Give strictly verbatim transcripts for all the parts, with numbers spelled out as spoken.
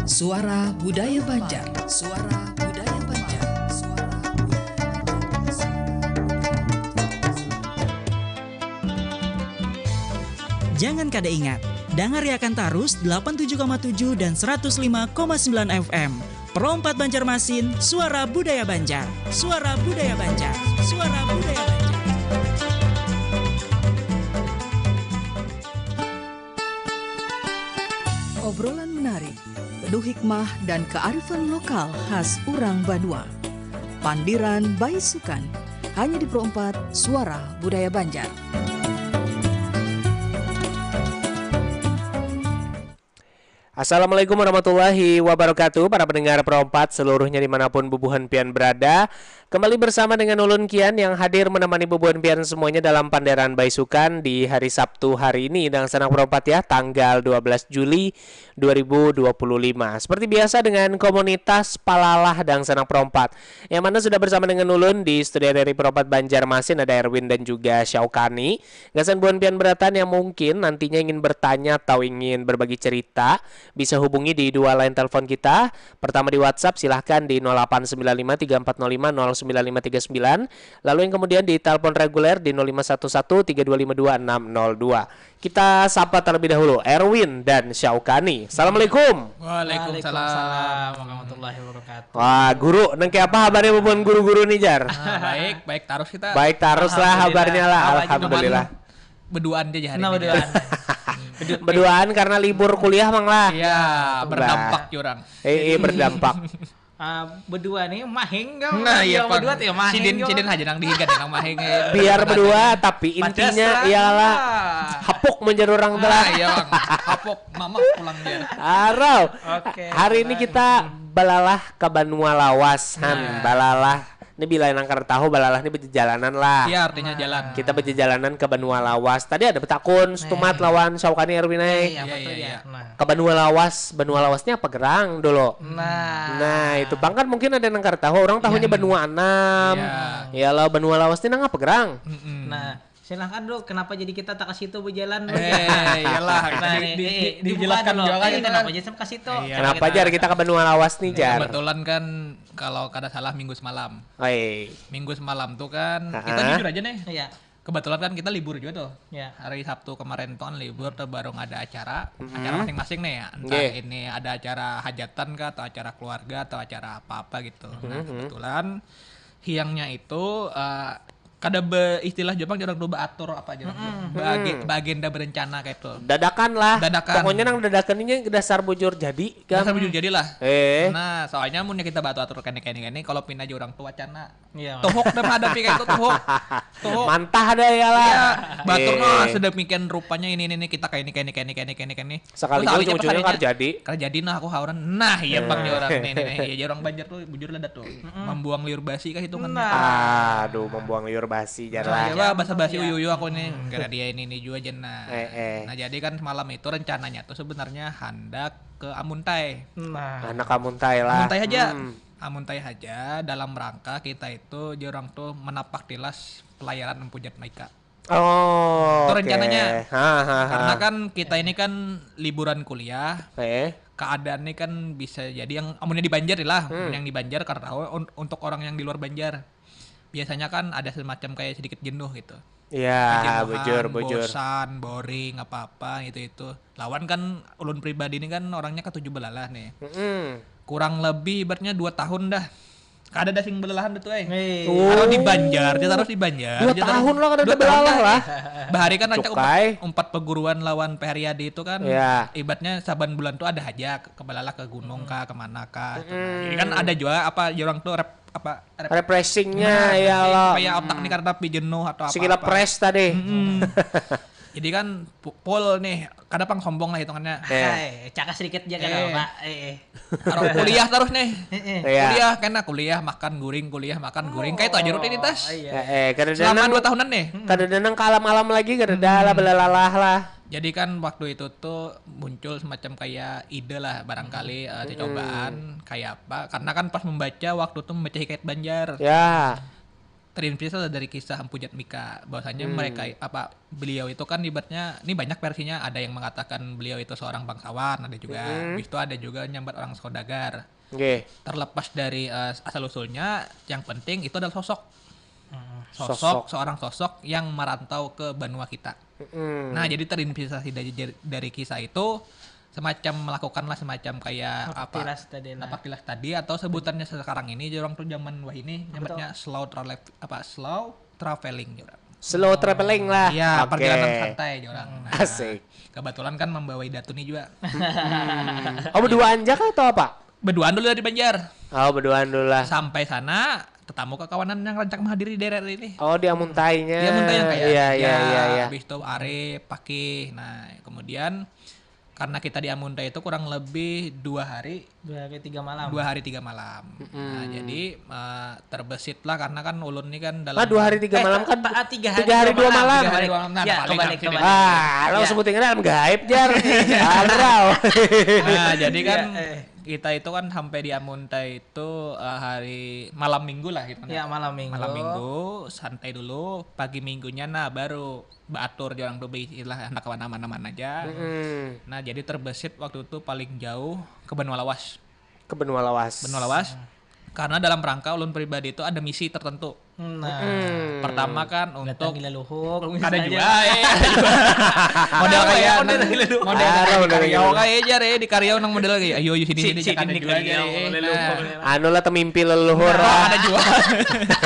Suara Budaya Banjar. Suara Budaya Banjar. Suara Budaya Banjar. Jangan kada ingat, dangariakan tarus delapan tujuh koma tujuh dan seratus lima koma sembilan F M. Pro empat Banjarmasin, Suara Budaya Banjar. Suara Budaya Banjar. Suara Budaya Banjar. Obrolan menarik, penuh hikmah dan kearifan lokal khas urang banua. Pandiran Baisukan, hanya di Pro empat Suara Budaya Banjar. Assalamualaikum warahmatullahi wabarakatuh. Para pendengar Pro empat seluruhnya dimanapun bubuhan pian berada. Kembali bersama dengan ulun Kian yang hadir menemani bubuhan pian semuanya dalam Pandiran Baisukan di hari Sabtu hari ini. Dangsanak Pro empat ya, tanggal dua belas Juli dua ribu dua puluh lima. Seperti biasa dengan komunitas Palalah Dangsanak Pro empat. Yang mana sudah bersama dengan ulun di studio R R I Pro empat Banjarmasin, ada Erwin dan juga Syaukani. Gasan buhan pian beratan yang mungkin nantinya ingin bertanya atau ingin berbagi cerita, bisa hubungi di dua line telepon kita. Pertama di WhatsApp, silahkan di nol delapan sembilan lima tiga empat nol lima nol sembilan lima tiga sembilan. Lalu yang kemudian di telepon reguler di nol lima satu satu tiga dua lima dua enam nol dua. Kita sapa terlebih dahulu Erwin dan Syaukani. Assalamualaikum. Waalaikumsalam warahmatullahi wabarakatuh. Wah, guru, nang kayak apa kabarnya bubuhan guru-guru nih, Jar? Ah, baik, baik tarus kita. Baik tarus lah Alhamdulillah. kabarnya lah, Apa aja alhamdulillah. Cuman beduaan aja hari Nah, ini. beduaan. Beduaan karena libur kuliah mang lah. Iya, berdampak ya orang. Eh, eh, berdampak. Ah, bedua nih mahing kau. Nah, iya, Yang Pak. Bedua tuh ya mahing. Sidin, Kau. Sidin aja nang dihiga nang mahing. Eh. Biar bedua tapi intinya Padas ialah lah. hapuk menjadi orang telah. Ah, iya, Bang. Hapuk, mamak pulang dia. Arau. Oke. Hari ini kita balalah ke banua lawas han, Nah. balalah. Ini bila nang kada tahu balalah ini berjalanan lah. Iya, artinya jalan. Kita berjalanan ke banua lawas. Tadi ada betakun setumat lawan Syaukani Erwin ai. Eh, apa Iya, tuh iya, ya? iya. Nah. Ke banua lawas, banua lawasnya apa gerang dulu? Nah. Nah, itu pang kan mungkin ada nang kada tahu. Orang tahunya Iya. banua anam. Iya. Ya lah, banua lawas ini nang apa gerang? Mm-mm. Nah, silahkan dulu kenapa jadi kita tak ke situ berjalan dulu. Eh, iyalah. Nah, Di- nih, di- eh, di- eh, dijelaskan dibukakan juga dulu. kan Eh, itu kenapa kan. jadi sampai ke situ? Iya. Kenapa jar kita ke banua lawas nih, jar? Kebetulan kan kalau kada salah minggu semalam. Oi. Minggu semalam tuh kan kita Ha-ha. jujur aja nih. Iya. Kebetulan kan kita libur juga tuh. Ya. Hari Sabtu kemarin tuh kan libur tuh baru ada acara, Mm-mm. acara masing-masing nih ya. Entah Nggih. Ini ada acara hajatan kah atau acara keluarga atau acara apa-apa gitu. Nah, Mm-hmm. kebetulan hiangnya itu eh, kada be istilah Jepang orang tuh beatur apa aja. Bagi, Mm-hmm. Bagenda berencana kayak itu. Dadakan lah. Dadakan. Pokoknya nang dadakan ini dasar bujur jadi kan. Dasar bujur jadilah. Eh. Nah, soalnya mun kita batu atur kene kene kene kalau pina aja orang tua cana. Iya. Tuhuk dan hadapi kayak itu tuhuk. Tuhuk. Mantah ada ya lah. Iya, batur Eh. mah sedemikian rupanya ini ini ini kita kayak ini kayak ini kayak ini kayak ini kayak ini. Sekali Terus jauh sekalinya ujung-ujungnya sekalinya kada jadi. Kada jadi nah aku orang. Nah, iya bang ya orang ini ini. Iya, orang Banjar tuh bujur lah tuh. Membuang liur basi kah hitungannya. Nah. Aduh, membuang liur basi jar Nah, lah. iya, Bah, bahasa basi Iya. uyu-uyu aku nih. Kira dia ini ini juga aja nah. Eh, eh. Nah, jadi kan semalam itu rencananya tuh sebenarnya handak ke Amuntai. Nah. Anak Amuntai lah. Amuntai aja. Hmm. Amuntai aja dalam rangka kita itu orang tuh menapak tilas pelayaran Empu Jatmaika. Oh. Itu Oke. Rencananya. Ha, ha, ha. Karena kan kita ini kan liburan kuliah, Eh. keadaan ini kan bisa jadi yang amunnya di Banjar lah, Hmm. yang di Banjar karena tahu un- untuk orang yang di luar Banjar. Biasanya kan ada semacam kayak sedikit jenuh gitu. Ya, Kejenuhan, bujur, bujur. Bosan, boring, apa-apa gitu itu. Lawan kan ulun pribadi ini kan orangnya ketujuh belalah nih. Mm-mm. Kurang lebih ibaratnya dua tahun dah. Kada ada sing belelahan tuh eh. Hei. Oh. Taruh di Banjar, dia taruh di Banjar. Dua dia taruh- tahun lah kada ada dua tahun belalah kan. Lah. Bahari kan rancak Cukai. Umpat, umpat perguruan lawan P Hariadi itu kan. Ya. Ibaratnya saban bulan tuh ada aja ke, ke belalah ke gunung kah, kemana kah. Gitu. Mm-mm. Jadi kan ada juga apa ya orang tuh rep, apa rep, Refreshingnya nah, ya refreshing lo. Supaya otak nih kada tapi jenuh atau apa. Sikila press tadi. Jadi kan pu- full nih, kada pang sombong lah hitungannya. Eh. Hai, cakap sedikit aja Eh. kalau Pak. Eh, eh. Taruh kuliah terus nih. Eh, eh. Iya. Kuliah kena kuliah, makan guring, kuliah makan guring. Kayak itu aja rutinitas. Oh, iya. Eh, eh, kada Selama danang, dua tahunan nih. kada danang kalam-alam lagi, kada ada lah belalah lah. Jadi kan waktu itu tuh muncul semacam kayak ide lah barangkali eh, cobaan kayak apa. Karena kan pas membaca waktu tuh membaca hikayat Banjar. Ya. terinspirasi dari kisah Empu Jatmika, bahwasanya hmm. mereka apa beliau itu kan ibaratnya ini banyak versinya, ada yang mengatakan beliau itu seorang bangsawan, ada juga hmm. Habis itu ada juga nyambat orang saudagar. Okay. Terlepas dari uh, asal usulnya, yang penting itu adalah sosok. Hmm. Sosok, sosok seorang sosok yang merantau ke benua kita. Hmm. Nah, jadi terinspirasi dari, dari kisah itu semacam melakukanlah semacam kayak napak apa tilas tadi lah. Napak tilas tadi atau sebutannya sekarang ini orang tuh zaman wah ini nyebutnya slow travel apa slow traveling orang. Slow traveling lah. Ya, okay. Perjalanan santai orang. Nah, asik. Kebetulan kan membawa datu nih juga. Hmm. Oh, berduaan aja kah atau apa? Berduaan dulu dari Banjar. Oh, berduaan dulu lah. Sampai sana tetamu kekawanan yang rancak menghadiri daerah ini. Oh, di Amuntainya. Di Amuntai yang kayak iya, iya, iya, iya. Habis itu Arif, Pakih. Nah, kemudian karena kita di Amuntai itu kurang lebih dua hari dua hari tiga malam dua hari tiga malam hmm. Nah jadi uh, terbesit lah karena kan ulun ini kan dalam ah dua hari tiga eh, malam kan ta, tiga hari, tiga hari dua, dua malam, malam. Tiga hari dua malam nah, ya, kembali kembali ah lo ya. Sebutin dalam gaib jar nah jadi kan ya, eh. Kita itu kan sampai di Amuntai itu uh, hari malam minggu lah gitu ya malam minggu malam minggu santai dulu pagi minggunya nah baru baatur jar urang tu baistilah handak kawa nyaman-nyaman aja. Hmm. Nah, jadi terbesit waktu tu paling jauh ke benua lawas. Ke benua lawas. Benua lawas. Karena dalam rangka ulun pribadi tu ada misi tertentu. Nah, hmm. Pertama kan untuk datang leluhur kada juga eh. Model kayak model kayak model kayak jar eh di Kariau nang model kayak ayo ayo sini sini jangan ada juga eh. Anu lah temimpi leluhur. Nah, ada juga.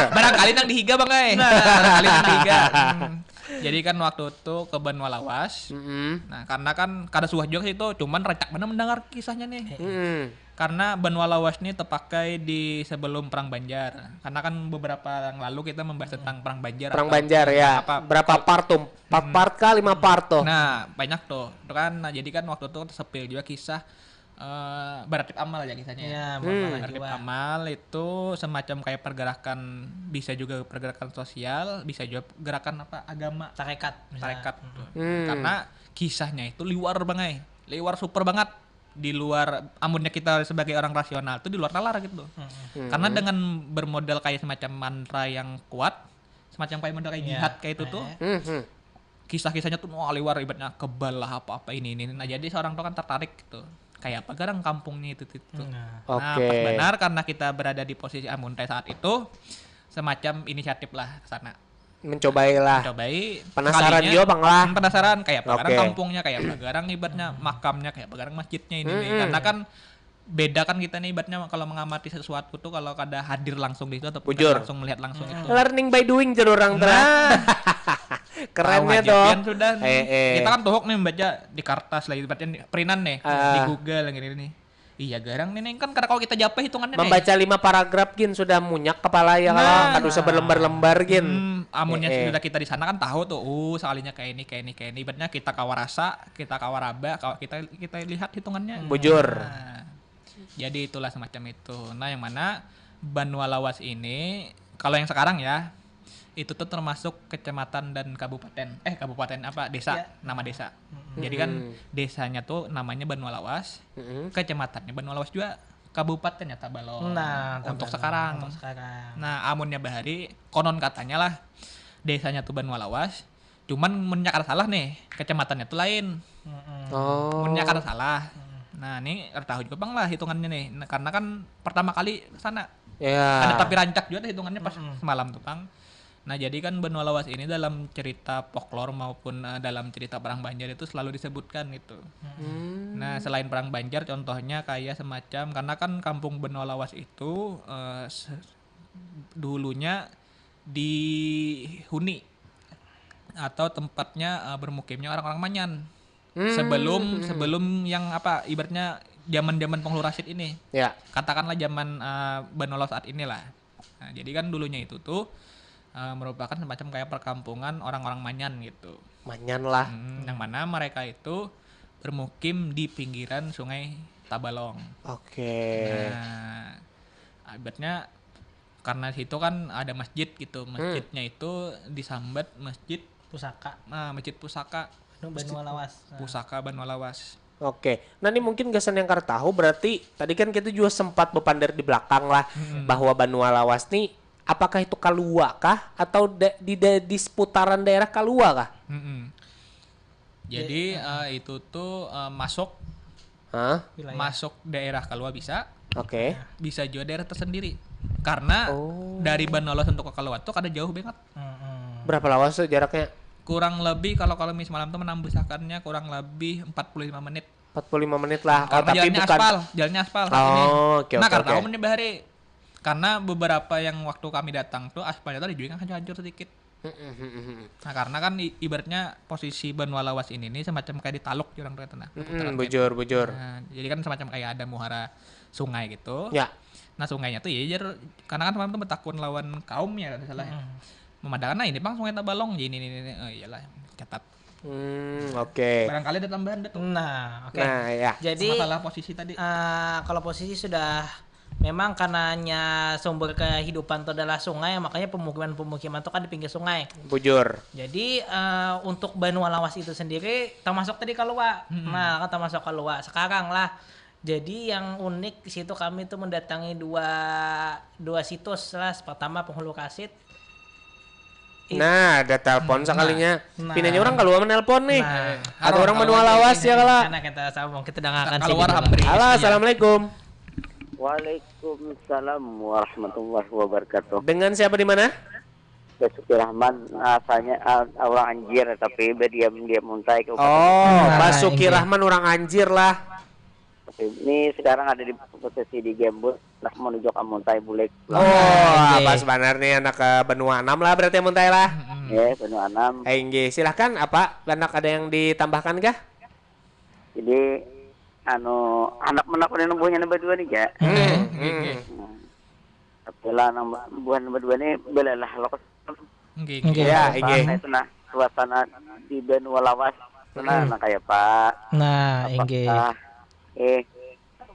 Barangkali nang dihiga bang eh. Nah. Barangkali nang dihiga. Hmm. Jadi kan waktu tu ke benua lawas. Mm-hmm. Nah, karena kan kada suah juga situ, cuman rancak mana mendengar kisahnya nih. Mm-hmm. Karena benua lawas nih terpakai di sebelum perang Banjar. Karena kan beberapa yang lalu kita membahas tentang perang Banjar. Perang Banjar ya. Apa, berapa part tuh? Empat part kah lima part tuh? Nah, banyak tuh. Itu kan nah jadi kan waktu itu tersepil juga kisah uh, beratip amal ya kisahnya. Ya, hmm. Beratip amal itu semacam kayak pergerakan bisa juga pergerakan sosial, bisa juga gerakan apa agama. Tarekat. Tarekat. Hmm. Karena kisahnya itu liwar bangai, liwar super banget di luar amunnya kita sebagai orang rasional itu di luar nalar gitu. Hmm. Karena dengan bermodal kayak semacam mantra yang kuat, semacam kayak modal kayak ya. Jihad kayak itu tuh. Hmm. Kisah-kisahnya tuh wah liwar ibaratnya kebal lah apa-apa ini ini. Nah, jadi seorang tuh kan tertarik gitu. Kayak apa garang kampungnya itu itu. Nah, okay. Pas benar karena kita berada di posisi Amuntai saat itu semacam inisiatif lah ke sana. Mencobai lah. Mencobai. Penasaran juga bang lah. Hmm, penasaran kayak apa garang kampungnya, kayak apa garang ibaratnya makamnya, kayak apa garang masjidnya ini hmm. Nih. Karena kan beda kan kita nih ibaratnya kalau mengamati sesuatu tuh kalau kada hadir langsung di situ atau langsung melihat langsung hmm. Itu learning by doing jar orang tuh nah. Kerennya tuh sudah eh, eh. Kita kan tuhuk nih membaca di kertas lagi ibaratnya printan nih uh. Di Google yang ini nih iya garang nih kan karena kalau kita japah hitungannya membaca nih. Lima paragraf gin sudah munyak kepala ya nah. Kalau kada usah berlembar-lembar gin hmm, amunnya eh, eh. Sudah kita di sana kan tahu tuh uh sekalinya kayak ini kayak ini kayak ini ibaratnya kita kawa rasa kita kawa raba kita kita lihat hitungannya bujur nah. Jadi itulah semacam itu. Nah, yang mana Banua Lawas ini kalau yang sekarang ya itu tuh termasuk kecamatan dan kabupaten eh kabupaten apa desa ya. Nama desa. Mm-hmm. Jadi kan desanya tuh namanya Banua Lawas, mm-hmm. Kecamatannya Banua Lawas juga, kabupatennya Tabalong. Nah, untuk sekarang. Untuk sekarang. Nah, amunnya bahari konon katanya lah desanya tuh Banua Lawas, Cuman munnya kada salah nih, kecamatannya tuh lain. Mm-mm. Oh. Munnya kada salah. Mm. Nah, ini kada tahu juga pang lah hitungannya nih. Nah, karena kan pertama kali ke sana. Ya. Ada tapi rancak juga hitungannya pas mm-mm. Semalam tuh pang. Nah, jadi kan Benua Lawas ini dalam cerita folklore maupun uh, dalam cerita Perang Banjar itu selalu disebutkan gitu. Mm. Nah, selain Perang Banjar contohnya kayak semacam karena kan kampung Benua Lawas itu uh, se- dulunya dihuni atau tempatnya uh, bermukimnya orang-orang Manyan. Hmm. Sebelum hmm. Sebelum yang apa ibaratnya zaman-zaman Pengulu Rasid ini. Ya. Katakanlah zaman uh, Banua Lawas saat inilah. Nah, jadi kan dulunya itu tuh uh, merupakan semacam kayak perkampungan orang-orang Manyan gitu. Manyan lah. Hmm, yang mana mereka itu bermukim di pinggiran Sungai Tabalong. Oke. Okay. Nah, ibaratnya karena situ kan ada masjid gitu, masjidnya hmm. Itu disambat masjid pusaka. Nah, masjid pusaka. Anu Banua Lawas. Nah. Pusaka Banua Lawas. Oke, nah ini mungkin gasan yang kar tahu berarti tadi kan kita juga sempat bepander di belakang lah hmm. Bahwa Banua Lawas nih apakah itu Kalua kah atau da- di da- di seputaran daerah Kalua kah? Mm-mm. Jadi eh, itu tuh eh, masuk Hah? Masuk daerah Kalua bisa, Oke. Bisa juga daerah tersendiri. Karena Oh. Dari Banua Lawas untuk ke Kalua tuh kada jauh banget. Mm-mm. Berapa lawas tuh jaraknya? Kurang lebih kalau kami semalam tuh menambusakannya kurang lebih empat puluh lima menit. Empat puluh lima menit lah. Oh, Karena tapi jalannya bukan aspal, jalannya aspal. Oh, oke, Nah, oke, karena oke. umumnya bahari. Karena beberapa yang waktu kami datang tuh aspalnya tuh ada juga yang hancur-hancur sedikit. Mm-mm, mm-mm. Nah, karena kan i- ibaratnya posisi Banua Lawas ini nih semacam kayak ditaluk orang kata nah. Mm-mm, bujur, bujur. Nah, jadi kan semacam kayak ada muara sungai gitu. Ya. Nah, sungainya tuh ya jar karena kan semalam tuh betakun lawan kaumnya kada salah ya. Memadakan nah ini bang sungai Tabalong jadi ini ini, ini. Oh iyalah catat. Hmm, oke. Barangkali ada tambahan Datuk. Nah, oke. Nah, ya. Jadi Masalah posisi tadi. eh, kalau posisi sudah memang karenanya sumber kehidupan itu adalah sungai, makanya pemukiman-pemukiman itu kan di pinggir sungai. Bujur. Jadi eh, untuk Banua Lawas itu sendiri termasuk tadi Kalua. Nah, kan termasuk Kalua sekarang lah. Jadi yang unik di situ kami tuh mendatangi dua dua situs lah. Pertama Penghulu Kasit. Nah, ada telepon sekalinya. Nah. Pinanya orang Kalua menelpon nih. Nah. Ada orang Banua Lawas ya kala. Karena kita sambung, kita dengarkan Kalua sedikit. Amri. Halo, assalamualaikum. Waalaikumsalam warahmatullahi wabarakatuh. Dengan siapa di mana? Basuki Rahman asalnya uh, orang Anjir tapi berdiam di Muntai Kabupaten. Oh, Nah, Basuki ini. Rahman orang Anjir lah. Tapi ini sekarang ada di posisi di Gambut, nak menuju ke Muntai Bulik. Oh, Nah, apa ini. Sebenarnya anak ke Benua enam lah berarti Muntai lah. Ya, Benua Enam. Eh, inggih, silahkan apa anak ada yang ditambahkan kah? Jadi anu anak menakuni buahnya nambah dua nih ya. Hmm, hmm. Tapi lah nang buah nambah dua nih belalah lo Oke. Oke. Ya, Bang. inggih. Nah, itu nah suasana di Benua Lawas. Nah, nah kayak Pak. Nah, inggih. Ah, eh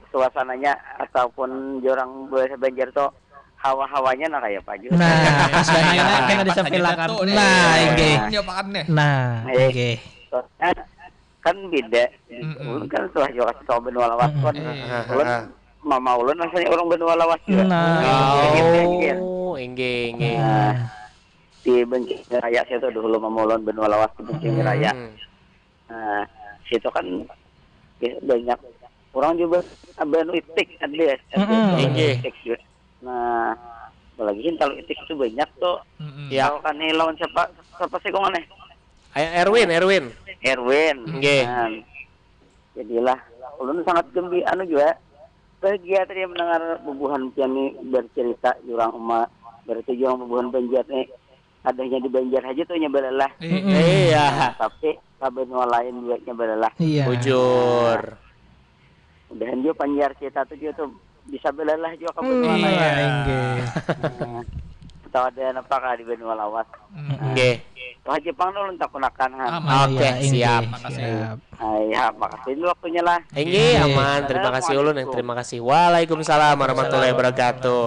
suasananya ataupun jorang bahasa Banjar tuh hawa-hawanya nah kayak Pak juga. Nah, Iya, sebenarnya iya, kena pas disampaikan. aja tuh, Nah, eh, inggih. Iya, Pak Aneh. Nah, Eh. inggih. Soalnya kan beda. Mm-mm. Ulun kan setelah juga kasih tahu Benua Lawas kan. Eh. Ulun mama ulun rasanya orang Benua Lawas juga. Nah. Gitu, gitu. Oh, inggih, inggih. Nah, di Bengkeng Raya situ dulu mama ulun Benua Lawas di Bengkeng Raya. Hmm. Nah, situ kan ya, banyak orang juga anu itik ada ya. Mm-mm. Inggih. Itik juga. Nah, apalagi hintalu itik itu banyak tuh. Mm-mm. Ya. Tahu kan nih lawan siapa siapa sih kong aneh? Ayo Erwin, Erwin. Erwin. Nggih. Nah, jadilah ulun sangat gembira anu juga bahagia tadi mendengar bubuhan pian ni bercerita jurang uma berarti jurang bubuhan Banjar ni adanya di Banjar aja tuh nyebelalah. Eh, Iya. Tapi ka benua lain juga nyebelalah. Iya. Bujur. Mudahan juga panjar kita tuh juga tuh bisa belalah juga ke Hmm, benua lain. iya, inggih. Nah, atau ada apa kah di benua lawas? mm. Nggih. Wah Jepang tuh ulun takunakan ha. Aman. Oke, Iya, inggih. Siap. Makasih. Siap. Hai, ha, makasih ini waktunya lah. Inggih, Inggih. aman. Terima kasih ulun yang terima kasih. Waalaikumsalam warahmatullahi wabarakatuh.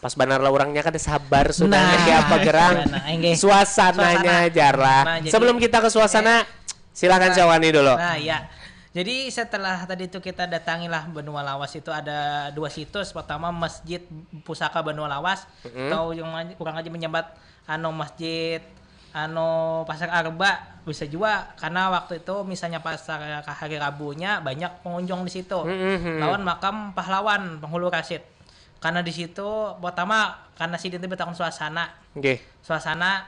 Pas banar lah orangnya kada sabar sudah Nah, kayak apa gerang. Nah, inggih. Suasananya Suasana. jar lah. Nah, jadi- Sebelum kita ke suasana, silakan Syawani dulu. Nah, ya. Jadi setelah tadi itu kita datangilah Benua Lawas itu ada dua situs. Pertama Masjid Pusaka Benua Lawas atau yang lain- orang aja menyambat anu masjid anu Pasar Arba bisa juga karena waktu itu misalnya pasar hari Rabunya banyak pengunjung di situ. Mm-mm. Lawan makam pahlawan Penghulu Rasid. Karena di situ pertama karena sidin itu bertakun suasana. Nggih. Suasana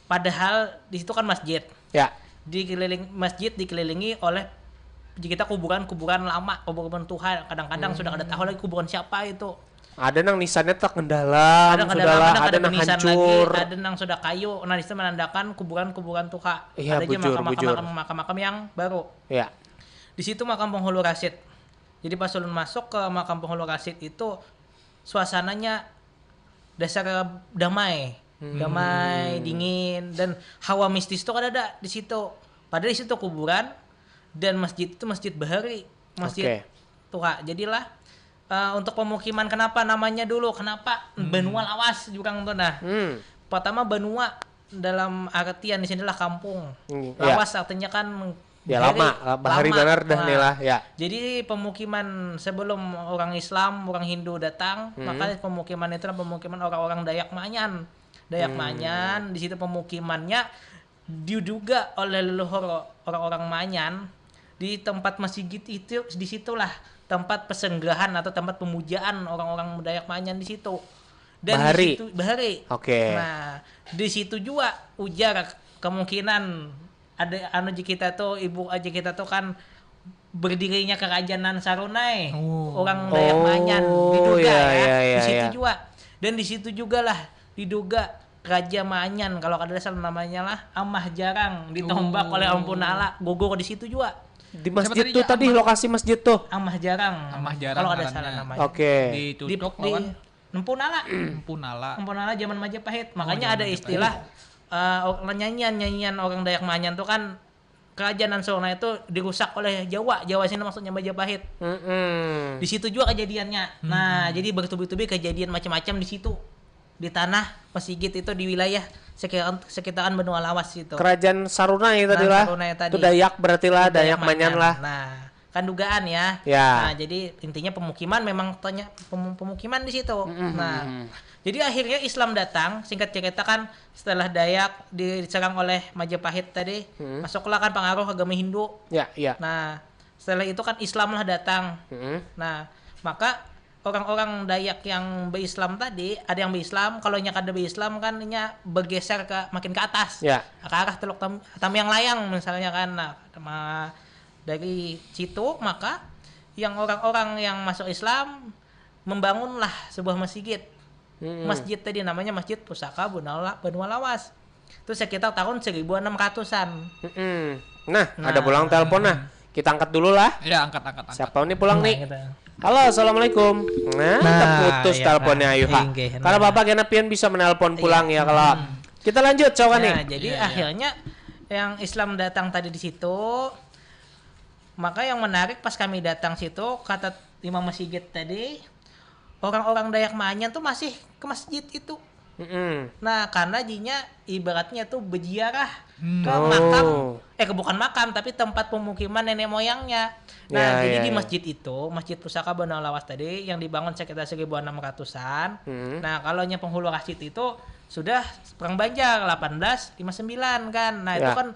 padahal di situ kan masjid. Ya. Dikeliling masjid dikelilingi oleh kita kuburan-kuburan lama, kuburan tuha. Kadang-kadang sudah kada tahu lagi kuburan siapa itu. Ada nang nisannya tak dalam, Kadang ada sudahlah, kadang ada ada nang benisan hancur. Lagi, ada nang sudah kayu. Nah, di situ menandakan kuburan-kuburan tuha. Iya, Ada juga bujur, makam-makam bujur. Makam-makam yang baru. Ya. Di situ makam Penghulu Rasid. Jadi pas ulun masuk ke makam Penghulu Rasid itu suasananya dasar damai, Hmm. damai, dingin dan hawa mistis itu kada ada di situ. Padahal di situ kuburan dan masjid itu masjid bahari, masjid Oke. tuha. Jadilah eh, untuk pemukiman kenapa namanya dulu, kenapa Benua Lawas jurang tuh nah. Hmm. Pertama Benua dalam artian di sinilah kampung. Hmm, ya. Lawas artinya kan Ya, lama, bahari banar dah nih lah, ya. Jadi pemukiman sebelum orang Islam, orang Hindu datang, hmm. maka pemukiman itu pemukiman orang-orang Dayak Maanyan. Dayak hmm. Maanyan, di situ pemukimannya diduga oleh leluhur orang-orang Maanyan di tempat masjid itu, di situlah tempat pesenggahan atau tempat pemujaan orang-orang Dayak Maanyan di situ. Dan bahari. Di situ bahari. Oke. Okay. Nah, di situ juga ujar kemungkinan ada anu ji kita tuh, ibu aja kita tuh kan berdirinya kerajaan Sarunai, oh. Orang Dayak oh, Maanyan diduga ya, ya, ya di situ ya. Juga. Dan di situ jugalah diduga Raja Maanyan kalau kada salah namanya lah Amah Jarang ditombak oh. Oleh Empu Nala gugur di situ juga. Di masjid tuh tadi lokasi masjid tuh. Amah Jarang. Amah Jarang kalau ada salah namanya. Oke. Okay. Ditutup di, lawan di, Empu Nala. Empu Nala. Empu Nala zaman Majapahit. Makanya oh, ada istilah uh, nyanyian-nyanyian orang Dayak Maanyan tuh kan kerajaan Sarunai itu dirusak oleh Jawa. Jawa sini maksudnya Majapahit. Mm -mm. Di situ juga kejadiannya. Mm -mm. Nah, jadi bertubi-tubi kejadian macam-macam di situ. Di tanah Masigit itu di wilayah sekitaran, sekitaran Benua Lawas itu. Kerajaan Sarunai tadi lah. Sarunai tadi. Itu Dayak berarti lah, Dayak Maanyan lah. Nah, kan dugaan ya. Ya. Nah, jadi intinya pemukiman memang tanya pemukiman di situ. Mm -hmm. Nah, jadi akhirnya Islam datang, singkat cerita kan setelah Dayak diserang oleh Majapahit tadi, hmm. Masuklah kan pengaruh agama Hindu. Ya, ya. Nah, setelah itu kan Islam lah datang. Hmm. Nah, maka orang-orang Dayak yang berislam tadi, ada yang berislam, kalau nya kada berislam kan nya bergeser ke makin ke atas. Ya. Ke arah Teluk Tam, Tamiang Layang misalnya kan. Nah, dari situ maka yang orang-orang yang masuk Islam membangunlah sebuah masjid. Hmm. Masjid tadi namanya Masjid Pusaka Benua Lawas. Itu sekitar tahun seribu enam ratusan. Hmm. Nah, nah, ada pulang telepon nah. Kita angkat dulu lah. Ya, angkat angkat angkat. Siapa nih pulang nah, nih? Kita. Halo, assalamualaikum. Nah, nah terputus ya, teleponnya nah, Ayuha. Nah. Karena bapak kena pian bisa menelpon pulang ya, ya kalau hmm. Kita lanjut, coba nah, nih. Jadi ya, akhirnya ya. Yang Islam datang tadi di situ, maka yang menarik pas kami datang situ kata Imam Masigit tadi orang-orang Dayak Maanyan tuh masih ke masjid itu. Mm-mm. Nah, karena jinya ibaratnya tuh berziarah hmm. Ke oh. Makam, eh ke bukan makam tapi tempat pemukiman nenek moyangnya. Nah, ya, jadi ya, di masjid ya. Itu, Masjid Pusaka Benua Lawas tadi yang dibangun sekitar seribu enam ratusan. Hmm. Nah, kalau nya penghulu rasid itu sudah perang Banjar delapan belas lima sembilan kan. Nah, ya. Itu kan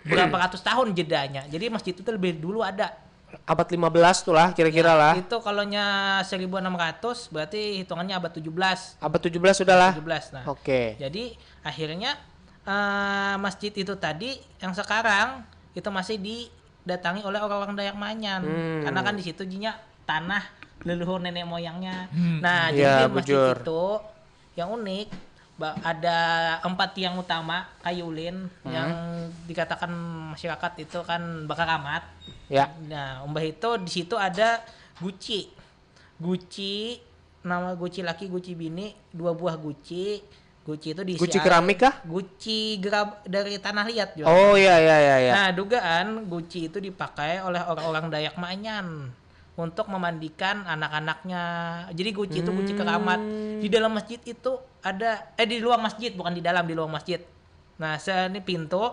berapa ratus tahun jedanya. Jadi masjid itu lebih dulu ada. Abad lima belas tuh lah kira-kira ya, lah. Itu kalau nya seribu enam ratus berarti hitungannya abad tujuh belas. Abad tujuh belas sudah lah. Tujuh belas nah. Oke. Jadi akhirnya uh, masjid itu tadi yang sekarang itu masih didatangi oleh orang-orang Dayak Maanyan. Hmm. Karena kan di situ jinya tanah leluhur nenek moyangnya. Hmm. Nah, ya, jadi masjid bujur. Itu yang unik ada empat tiang utama kayu ulin hmm. Yang dikatakan masyarakat itu kan bakaramat. Ya. Nah, umbah itu di situ ada guci. Guci nama guci laki, guci bini, dua buah guci. Guci itu diisi guci keramik kah? Guci gerab dari tanah liat juga. Oh iya iya iya iya. Nah, dugaan guci itu dipakai oleh orang-orang Dayak Maanyan untuk memandikan anak-anaknya. Jadi guci itu guci keramat. Hmm. Di dalam masjid itu ada eh di luar masjid, bukan di dalam, di luar masjid. Nah, ini pintu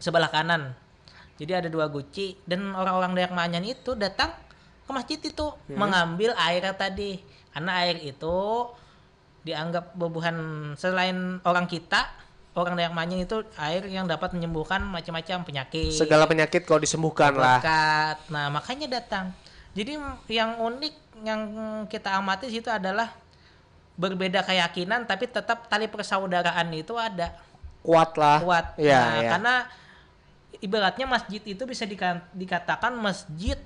sebelah kanan. Jadi ada dua guci dan orang-orang Dayak Maanyan itu datang ke masjid itu hmm. Mengambil air tadi. Karena air itu dianggap bubuhan selain orang kita, orang Dayak Maanyan itu air yang dapat menyembuhkan macam-macam penyakit. Segala penyakit kalau disembuhkan lah. Nah, makanya datang. Jadi yang unik yang kita amati situ adalah berbeda keyakinan tapi tetap tali persaudaraan itu ada. Kuat lah. Kuat. Ya, nah, ya. Karena ibaratnya masjid itu bisa dikatakan masjid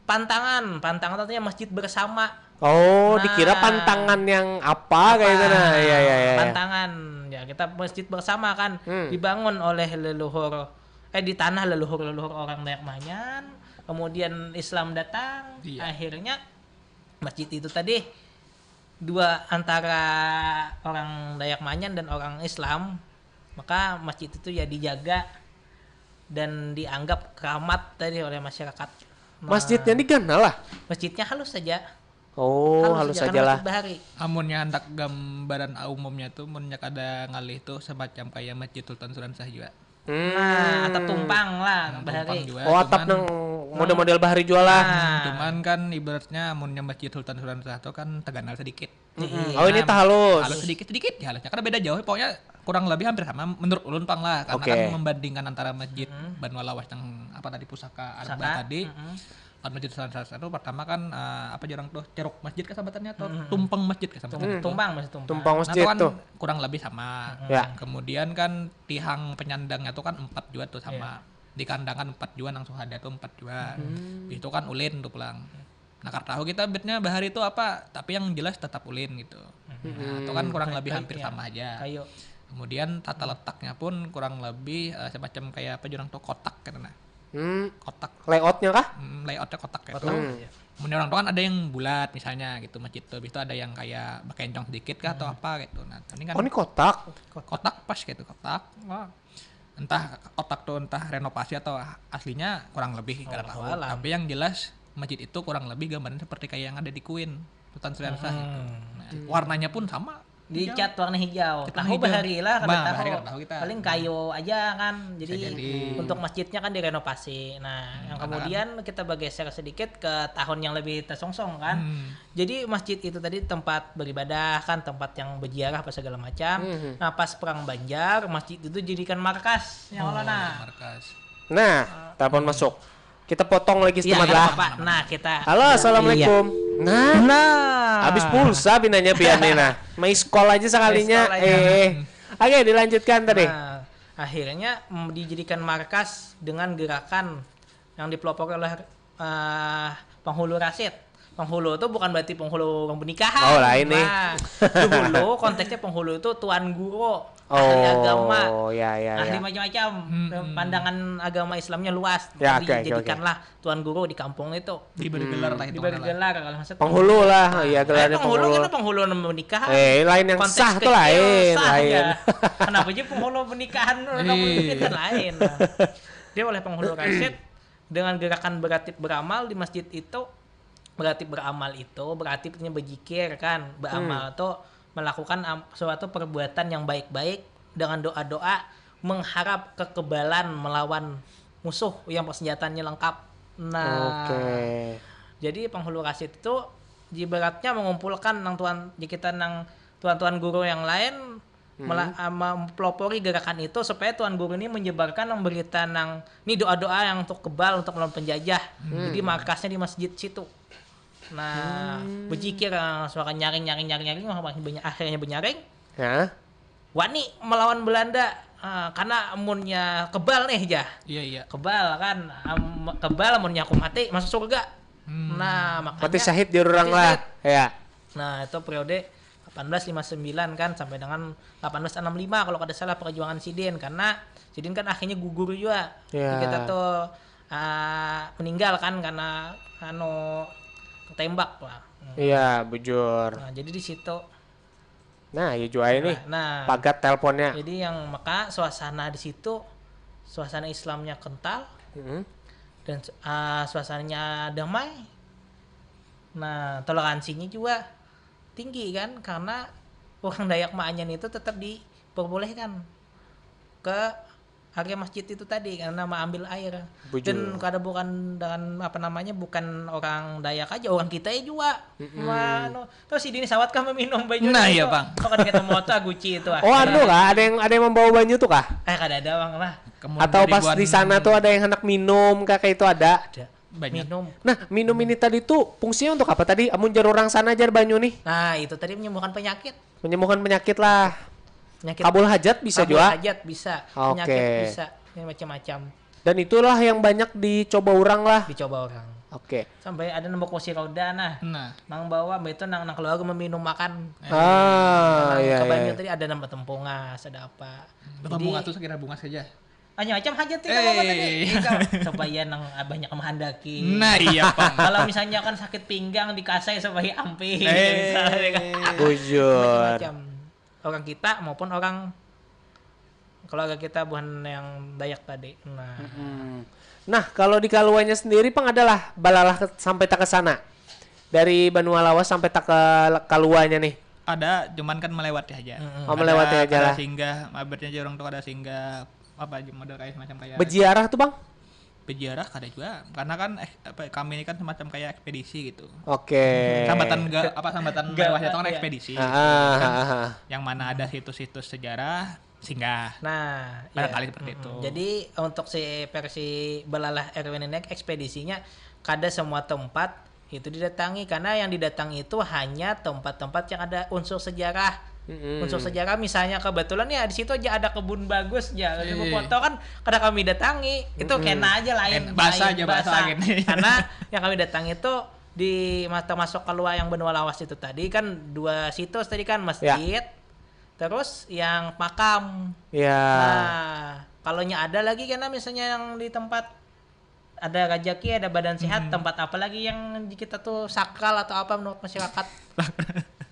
pantangan. Pantangan artinya masjid bersama. Oh, nah, dikira pantangan yang apa kayak itu nah. Ya, ya, ya, ya. Pantangan. Ya, kita masjid bersama kan hmm. Dibangun oleh leluhur eh di tanah leluhur-leluhur orang Dayak Maanyan. Kemudian Islam datang, iya. Akhirnya masjid itu tadi dua antara orang Dayak Maanyan dan orang Islam, maka masjid itu ya dijaga dan dianggap keramat tadi oleh masyarakat. Nah, masjidnya ini ganal lah. Masjidnya halus saja. Oh, halus, halus saja lah. Bahari. Amunnya handak gambaran umumnya tuh, munnya kada ngalih tuh semacam kayak Masjid Sultan Suransah juga. Nah, atap tumpang lah bahari. Oh, atap nang model-model bahari jua lah. Nah. Cuman kan ibaratnya munnya Masjid Sultan Suransyah tu kan taganal sedikit. Mm-mm. Oh, ini tahalus. Halus sedikit-sedikit ya halusnya. Karena beda jauh, pokoknya kurang lebih hampir sama menurut ulun pang lah. Karena okay. Kan membandingkan antara masjid mm-hmm. Banua Lawas yang apa tadi pusaka Arba tadi. Mm-hmm. Kan masjid salah satu pertama kan uh, apa jarang tuh ceruk masjid kesabatannya atau hmm. Tumpeng masjid kesabatannya hmm. Tumpang masih tumpang tumpang masjid nah, tuh kan tuh kurang lebih sama hmm. Ya. Kemudian kan tihang penyandangnya tuh kan empat juga tuh sama ya. Di kandangan empat juga nang suhada tuh empat juga hmm. Itu kan ulin tuh pulang nah tahu kita bitnya bahari itu apa tapi yang jelas tetap ulin gitu hmm. Nah, itu kan kurang lebih hampir ya. Sama aja Ayo. Kemudian tata letaknya pun kurang lebih uh, semacam kayak apa jurang tuh kotak gitu nah Hmm, kotak. Layoutnya kah? Hmm, layoutnya kotak gitu. Kotak. Hmm. Mun orang tua kan ada yang bulat misalnya gitu masjid tuh, itu ada yang kayak bekencong sedikit kah hmm. Atau apa gitu. Nah, ini kan. Oh ini kotak. Kotak pas gitu kotak. Wah. Entah kotak tuh entah renovasi atau aslinya kurang lebih oh, kada tahu. Tapi yang jelas masjid itu kurang lebih gambarnya seperti kayak yang ada di Queen. Sultan Sri Arsyah hmm. Itu. Nah, hmm. Warnanya pun sama Dicat warna hijau. Tahu bahari lah kada tahu. Paling kayu aja kan. Jadi untuk masjidnya kan direnovasi. Nah, hmm, yang kemudian kita bergeser sedikit ke tahun yang lebih tersongsong kan. Hmm. Jadi masjid itu tadi tempat beribadah kan, tempat yang berziarah apa segala macam. Hmm. Nah, pas perang Banjar, masjid itu jadikan markas yang oh, nah. Markas. Nah, telepon hmm. Masuk. Kita potong lagi setengah ya, lah. Nah, kita. Halo, assalamualaikum. Iya. Nah. Nah. Habis pulsa binanya pian nih nah. Main sekolah aja sekalinya. Sekolah aja. Eh. Oke, dilanjutkan tadi. Nah, akhirnya mm, dijadikan markas dengan gerakan yang dipelopori oleh uh, penghulu Rasid. Penghulu itu bukan berarti penghulu orang pernikahan. Oh, lain nih. Nah, dulu konteksnya penghulu itu tuan guru, oh, ahli agama, ya, ya, ahli ya. Macam-macam. Hmm. Pandangan agama Islamnya luas. Ya, jadi okay, jadikanlah okay. Tuan guru di kampung itu. Diberi gelar lah itu. Diberi gelar kalau maksud. Penghulu lah, nah, iya gelar penghulu. Penghulu kita penghulu pernikahan. Eh, lain yang Konteks sah tuh lain, sah, lain. Ya. Kenapa aja penghulu pernikahan orang pernikahan lain. Nah. Dia oleh penghulu Rasid dengan gerakan beratip beramal di masjid itu berarti beramal itu berarti artinya berzikir kan beramal hmm. Tuh melakukan suatu perbuatan yang baik-baik dengan doa-doa mengharap kekebalan melawan musuh yang persenjataannya lengkap nah okay. Jadi penghulu rasid itu ibaratnya mengumpulkan nang tuan kita nang tuan-tuan guru yang lain hmm. Mela, uh, mempelopori gerakan itu supaya tuan guru ini menyebarkan yang berita nang ini doa-doa yang untuk kebal untuk melawan penjajah. Hmm. Jadi markasnya di masjid situ. Nah, hmm. Bejikir uh, suara nyaring nyaring nyaring nyaring banyak akhirnya benyaring. Ya. Wani melawan Belanda uh, karena amunnya kebal nih jah. Iya iya. Kebal kan um, kebal amunnya aku mati masuk surga. Hmm. Nah, makanya mati syahid di orang lah. Ya. Nah, itu periode delapan belas lima sembilan kan sampai dengan delapan belas enam lima kalau kada salah perjuangan sidin karena sidin kan akhirnya gugur juga yeah. Kita tuh uh, meninggal kan karena anu tembak lah. Iya, yeah, bujur. Nah, jadi di situ. Nah, ya juga ini. Nah, nah, pagat teleponnya. Jadi yang maka suasana di situ suasana Islamnya kental mm -hmm. Dan uh, suasananya damai. Nah, toleransinya juga tinggi kan karena orang Dayak Maanyan itu tetap diperbolehkan ke area masjid itu tadi karena mengambil air Bujur. Dan kada bukan dengan apa namanya bukan orang Dayak aja orang kita ya juga mm -mm. Manu terus di sawat kah meminum banyu nah iya bang kok kada kita moto guci itu ah oh anu kah ada yang ada yang membawa banyu tuh kah eh kada ada bang lah Kemun atau pas di sana tuh ada yang hendak minum kah kayak itu ada ada Banyak. Minum. Nah, minum ini tadi tuh fungsinya untuk apa tadi? Amun jar orang sana jar banyu nih. Nah, itu tadi menyembuhkan penyakit. Menyembuhkan penyakit lah. Penyakit. Kabul hajat bisa Kabul juga. Kabul hajat bisa. Oke. Penyakit bisa. Yang macam-macam. Dan itulah yang banyak dicoba orang lah. Dicoba orang. Oke. Sampai ada nembok kursi roda nah. Nah. Nang bawa itu nang nang keluarga meminum makan. Ah, iya, iya. Kebanyakan tadi ada nama tempungas, ada apa. Jadi, bunga tuh sekira bunga saja. Hanya macam hajat tidak apa-apa tadi. Iya, supaya nang banyak menghendaki. Nah, iya, Pak. Kalau misalnya kan sakit pinggang dikasai supaya ampi. Eh. Bujur. Macam orang kita maupun orang keluarga kita bukan yang Dayak tadi. Nah. Mm-hmm. Nah, kalau di kaluanya sendiri pang adalah balalah sampai tak ke sana. Dari Banua Lawas sampai tak ke kaluanya nih. Ada, cuman kan melewati aja. Mm-hmm. Oh, melewati aja lah. Singgah, mabernya orang tuh ada singgah apa aja model kayak semacam kayak Beziarah tuh, Bang? Beziarah kada juga, karena kan eh, apa, kami ini kan semacam kayak ekspedisi gitu. Oke. Sambatan ga, apa sambatan Ga- mewah itu kan iya. Ekspedisi. Ah, ah, ah. Yang mana ada situs-situs sejarah singgah. Nah, Barangkali iya. seperti itu. Jadi untuk si versi belalah Erwin ini ekspedisinya kada semua tempat itu didatangi, karena yang didatangi itu hanya tempat-tempat yang ada unsur sejarah. Mm-mm. Unsur sejarah misalnya kebetulan ya di situ aja ada kebun bagus ya, Iya. foto kan kada kami datangi, itu kena aja lain, Kena, bahasa lain aja bahasa gini. Karena yang kami datangi itu di mata masuk keluar yang benua lawas itu tadi kan dua situs tadi kan, masjid, terus yang makam. Ya. Nah, kalau nya ada lagi kena misalnya yang di tempat ada rajaki, ada badan sehat, tempat apa lagi yang di kita tuh sakral atau apa menurut masyarakat?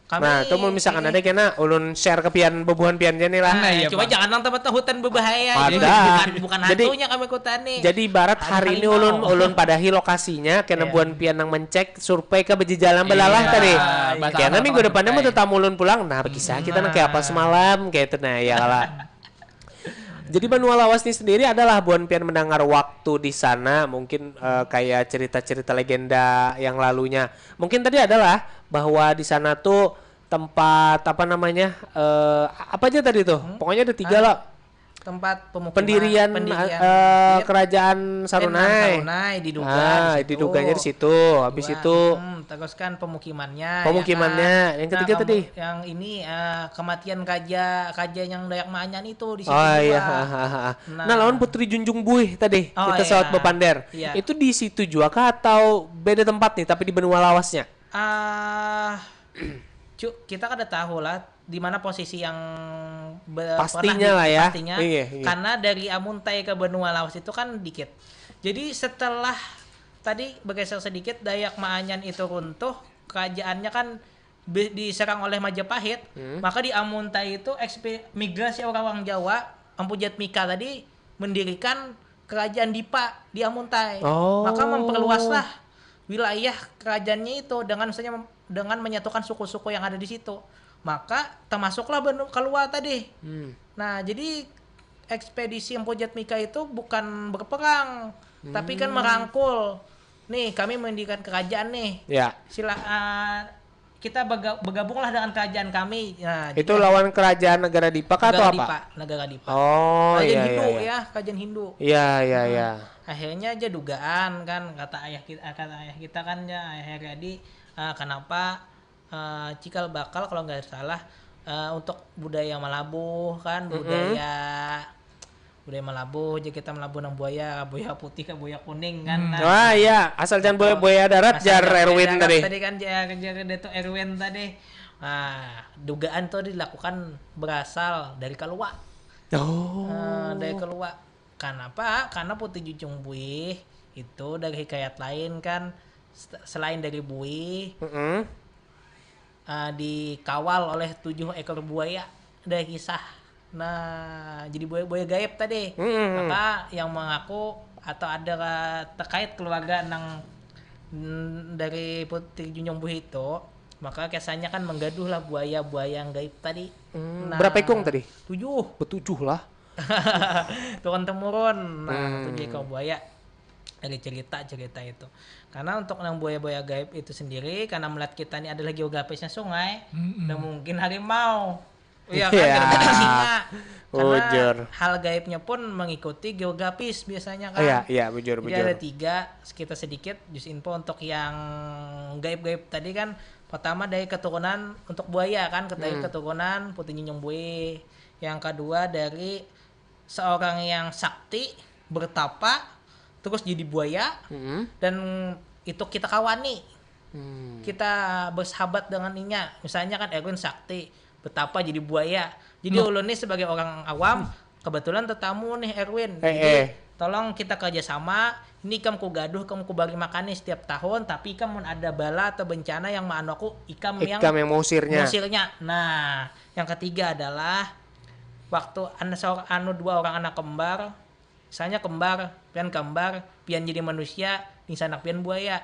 Kami Nah, itu mun misalkan ada kena ulun share ke pian, bubuhan pian aja nih lah. Nah, iya, Cuma Bang. Jangan nang tempat hutan berbahaya. Ada. Jadi bukan, bukan Jadi- hantunya kami kutani. Jadi ibarat Ada hari ini harimau. Ulun ulun pada hi lokasinya kena Iya. buhan pian nang mencek survei ke bejajalan belalah Iya, tadi. bahasa Karena orang minggu tua depannya mau survei. tetamu ulun pulang. Nah, kisah kita nang kayak apa semalam kayak itu nah ya lah. Jadi Banua Lawas ini sendiri adalah buhan pian mendengar waktu di sana mungkin eh, kayak cerita-cerita legenda yang lalunya. Mungkin tadi adalah bahwa di sana tuh tempat apa namanya eh, apa aja tadi tuh? Pokoknya ada tiga loh. Tempat pemukiman, Pendirian, pendirian eh, Iya. kerajaan Kan Sarunae. Sarunae diduga Ah, di situ. diduganya di situ. Habis Dua. Itu Hmm, terus kan pemukimannya. Pemukimannya. Ya kan? Yang ketiga Nah, tadi? Yang ini eh, kematian raja raja yang Dayak Maanyan itu di situ Oh juga. Iya, ha, ha, ha. Nah. Nah, lawan Putri Junjung Buih tadi Oh, kita iya. Sawat Bepander. Iya. Itu di situ juga kah atau beda tempat nih tapi di benua lawasnya? Ah, cu, kita kada tahu lah di mana posisi yang be- Pastinya pernah di- lah ya. Pastinya. Iya, iya. Karena dari Amuntai ke Benua Lawas itu kan dikit. Jadi setelah tadi bergeser sedikit Dayak Maanyan itu runtuh, kerajaannya kan be- diserang oleh Majapahit, Hmm. maka di Amuntai itu ekspe- migrasi orang-orang Jawa, Empu Jatmika tadi mendirikan kerajaan Dipa di Amuntai. Oh. Maka memperluaslah wilayah kerajaannya itu dengan misalnya mem- dengan menyatukan suku-suku yang ada di situ. Maka termasuklah Benu- Kalua tadi. Hmm. Nah, jadi ekspedisi Empu Jatmika itu bukan berperang, tapi kan Hmm. merangkul. Nih, kami mendirikan kerajaan nih. Ya. Sila ah, kita berga- bergabunglah dengan kerajaan kami. Nah, Itu jadi lawan kerajaan negara Dipa kah atau negara apa? Dipa, negara Dipa. Oh, Kerajaan iya, Hindu iya, iya. Ya, kerajaan Hindu. Iya, iya, iya. Akhirnya aja dugaan kan kata ayah kita, kata ayah kita kan ya ayah Heriadi, eh, kenapa eh, cikal bakal kalau nggak salah eh, untuk budaya Malabuh kan budaya budaya Malabuh aja kita Malabuh nang buaya buaya putih ke buaya kuning kan. Nah, Wah, iya, asal jangan buaya, buaya darat Asal jar jangan Erwin darat tadi. Tadi kan jar jar Datuk Erwin tadi. Nah, dugaan tuh dilakukan berasal dari Kalua. Oh. Eh, dari Kalua. Kenapa? Karena Putih Junjung Buih itu dari hikayat lain kan se- selain dari buih Mm-mm. eh, dikawal oleh tujuh ekor buaya dari kisah. Nah, jadi buaya-buaya gaib tadi. Mm-mm. Maka yang mengaku atau ada terkait keluarga nang mm, dari Putih Junjung Buih itu, maka kesannya kan menggaduh lah buaya-buaya yang gaib tadi. Hmm, Nah, berapa ikung tadi? Tujuh. Betujuh lah. Turun temurun. Nah, Hmm. tujuh ekor buaya dari cerita-cerita itu. Karena untuk nang buaya-buaya gaib itu sendiri, karena melihat kita ini adalah geografisnya sungai, Mm-mm. dan mungkin harimau. Iya kan, Iya. daripada singa. Karena Bujur. hal gaibnya pun mengikuti geografis biasanya kan. Iya, iya, bujur, Jadi bujur. Ada tiga, kita sedikit just info untuk yang gaib-gaib tadi kan. Pertama dari keturunan untuk buaya kan, dari Hmm. keturunan Putih Junjung Buih. Yang kedua dari seorang yang sakti bertapa terus jadi buaya Mm-mm. dan itu kita kawani. Hmm. Kita bersahabat dengan inya. Misalnya kan Erwin sakti, bertapa jadi buaya. Jadi ulun nih sebagai orang awam, kebetulan tetamu nih Erwin. Eh, Jadi eh. Tolong kita kerjasama. Ini ikam ku gaduh, ikam ku bari makani setiap tahun, tapi ikam mun ada bala atau bencana yang maanu aku, ikam yang Ikam yang mengusirnya. Mengusirnya. Nah, yang ketiga adalah waktu anu saur- anu dua orang anak kembar, misalnya kembar, pian kembar, pian jadi manusia, insanak pian buaya.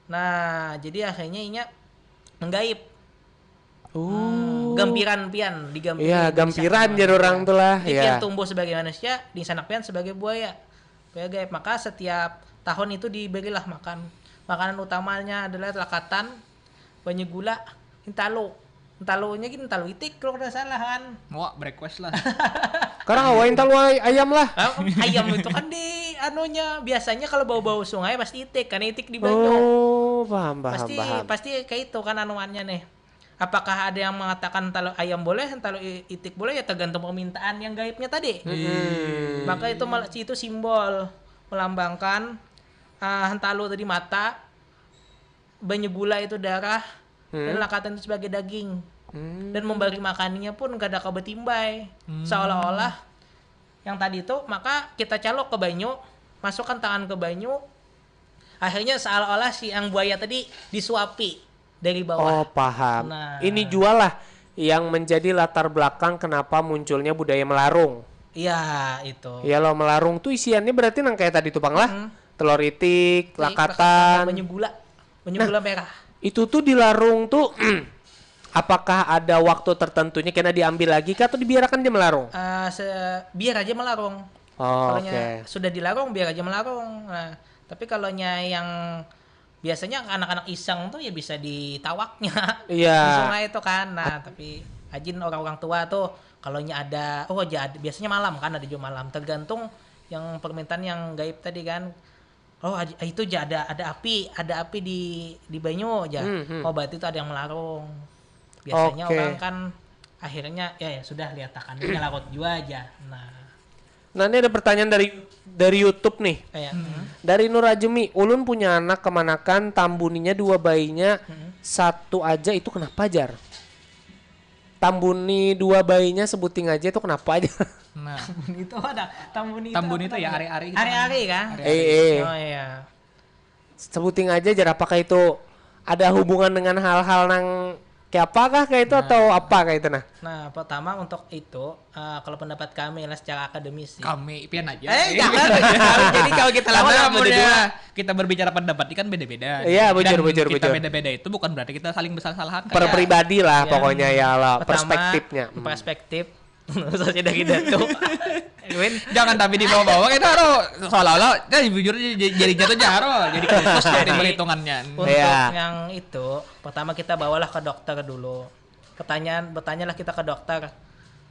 Nah, jadi akhirnya inya menggaib. Hmm, gampiran pian, digampiri, Iya, gampiran disanak jar orang pian. Tuh lah, Jadi ya. Pian tumbuh sebagai manusia, disanak pian sebagai buaya. Buaya gaib. Maka setiap tahun itu diberilah makan. Makanan utamanya adalah lakatan, banyu gula, hintalu. Hintalunya gini, hintalu itik kalau tidak salah kan. Wah, breakfast lah. Sekarang awain talu ay- ayam lah. Ah, ayam itu kan di anunya, biasanya kalau bau-bau sungai pasti itik, karena itik di banyu. Oh, paham, paham, pasti paham. Pasti kayak itu kan anuannya nih. Apakah ada yang mengatakan talu ayam boleh, talu i- itik boleh, ya tergantung permintaan yang gaibnya tadi. Maka itu mal- itu simbol melambangkan ah, hentalu tadi mata, banyu gula itu darah, dan lakatan itu sebagai daging. Dan membari makaninya pun kada kawa batimbai. Seolah-olah yang tadi itu, maka kita caluk ke banyu, masukkan tangan ke banyu, akhirnya seolah-olah si yang buaya tadi disuapi dari bawah. Oh, paham. Nah. Ini jual lah yang menjadi latar belakang kenapa munculnya budaya melarung. Iya, itu. Ya lo, melarung tuh isiannya berarti nang kayak tadi tuh, Bang, lah. Telur itik, Itik, lakatan. Banyu gula. Banyu gula merah. Itu tuh di larung tuh apakah ada waktu tertentunya kena diambil lagi kah atau dibiarkan dia melarung? Eh, se- biar aja melarung. Oh, Kalau oke. Sudah dilarung, biar aja melarung. Nah, tapi kalau nya yang biasanya anak-anak iseng tuh ya bisa ditawaknya Iya. di sungai itu kan. Nah, tapi ajin orang-orang tua tuh kalau nya ada, oh aja ada, biasanya malam kan, ada juga malam. Tergantung yang permintaan yang gaib tadi kan. Oh, aj- itu aja ada ada api, ada api di di banyu aja. Hmm, hmm. Oh, berarti itu ada yang melarung. Biasanya Oke. Orang kan akhirnya ya ya sudah lihat akan ini larut jua aja. Nah, Nah, ini ada pertanyaan dari dari YouTube nih. kayak Dari Nur Ajemi, ulun punya anak kemanakan, tambuninya dua bayinya, satu aja, itu kenapa, jar? Tambuni dua bayinya sebuting aja itu kenapa aja? Nah, Tambun itu ada. Tambun itu Tambun apa itu ya namanya? Ari-ari gitu Ari-ari kan. Kan? Ari-ari. Eh, eh. Oh iya. Sebuting aja, jar, apakah itu ada hubungan dengan hal-hal nang kayak apa kah kayak itu atau apa kayak itu nah? Nah, pertama untuk itu eh, kalau pendapat kami lah secara akademis sih. Kami pian aja. Eh, jangan. Jadi kalau kita lawan Karena sama maksudnya dua. Kita berbicara pendapat ini kan beda-beda. Iya, bujur, Dan bujur, kita bujur. Beda-beda itu bukan berarti kita saling bersalah-salahan. Per pribadi lah Iya. pokoknya ya lah, Pertama, perspektifnya. Hmm. Perspektif. Saya dari datuk. Win. Jangan tapi dibawa-bawa kita harus seolah-olah ya jujur aja, j- jadinya tuh jaro jadi khusus dari Jadi, perhitungannya. Untuk Iya. Yang itu, pertama kita bawalah ke dokter dulu. Pertanyaan, bertanyalah kita ke dokter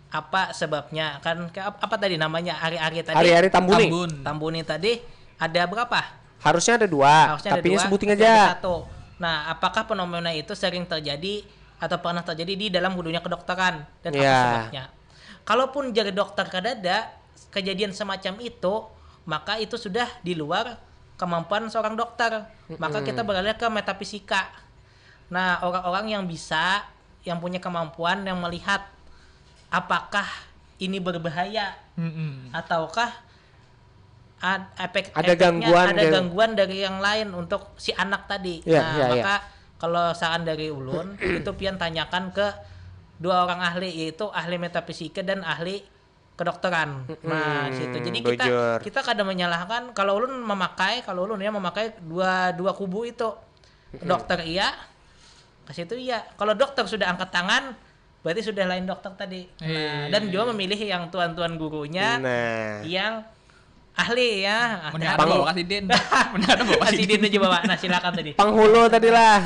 apa sebabnya kan ke, ap- apa tadi namanya, ari-ari tadi. Ari-ari tambuni. Tambun. Tambuni tadi ada berapa? Harusnya ada dua, Harusnya ada tapinya dua, sebuting tapi aja. Ada satu. Nah, apakah fenomena itu sering terjadi atau pernah terjadi di dalam dunia kedokteran dan apa Iya. Sebabnya? Kalaupun jadi dokter kadada kejadian semacam itu, maka itu sudah di luar kemampuan seorang dokter. Maka kita beralih ke metafisika. Nah, orang-orang yang bisa, yang punya kemampuan yang melihat apakah ini berbahaya Mm-mm. ataukah ad- efek Ada efeknya gangguan ada gitu. Gangguan dari yang lain untuk si anak tadi. Iya, Nah, iya, iya. Maka kalau saran dari ulun itu pian tanyakan ke dua orang ahli, yaitu ahli metafisika dan ahli kedokteran. Nah, di situ. Jadi kita bujur. Kita kada menyalahkan kalau ulun memakai, kalau ulun ya memakai dua dua kubu itu. Dokter iya, ke situ iya. Kalau dokter sudah angkat tangan, berarti sudah lain dokter tadi. Nah, Iya. Dan juga memilih yang tuan-tuan gurunya Nah, yang ahli ya. Mending Ahli. ada bawa kasih Din. Mending ada bawa kasih Kasih Din aja bawa. Nah, silakan tadi. Penghulu tadi lah,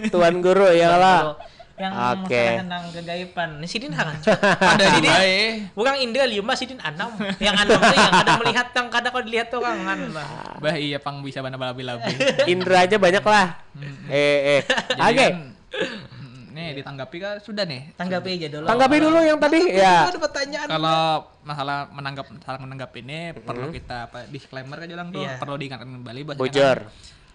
tuan guru ya lah. Yang Oke. masalah tentang kegaiban. Ini sidin kan. Ada juga eh. Orang Indra lima sidin enam. Yang enam tuh yang ada melihat yang kada kau dilihat tuh orang kan. Bah iya pang bisa bana balabi-labi. Indra aja banyak lah. Eh, eh. Jadi Oke. Kan, mm, nih ditanggapi kah sudah nih. Tanggapi aja dulu. Tanggapi dulu yang tadi ya. Ada pertanyaan. Kalau masalah menanggap salah menanggap ini perlu kita apa disclaimer aja orang tuh Iya. Perlu diingatkan kembali bahwa Bujur.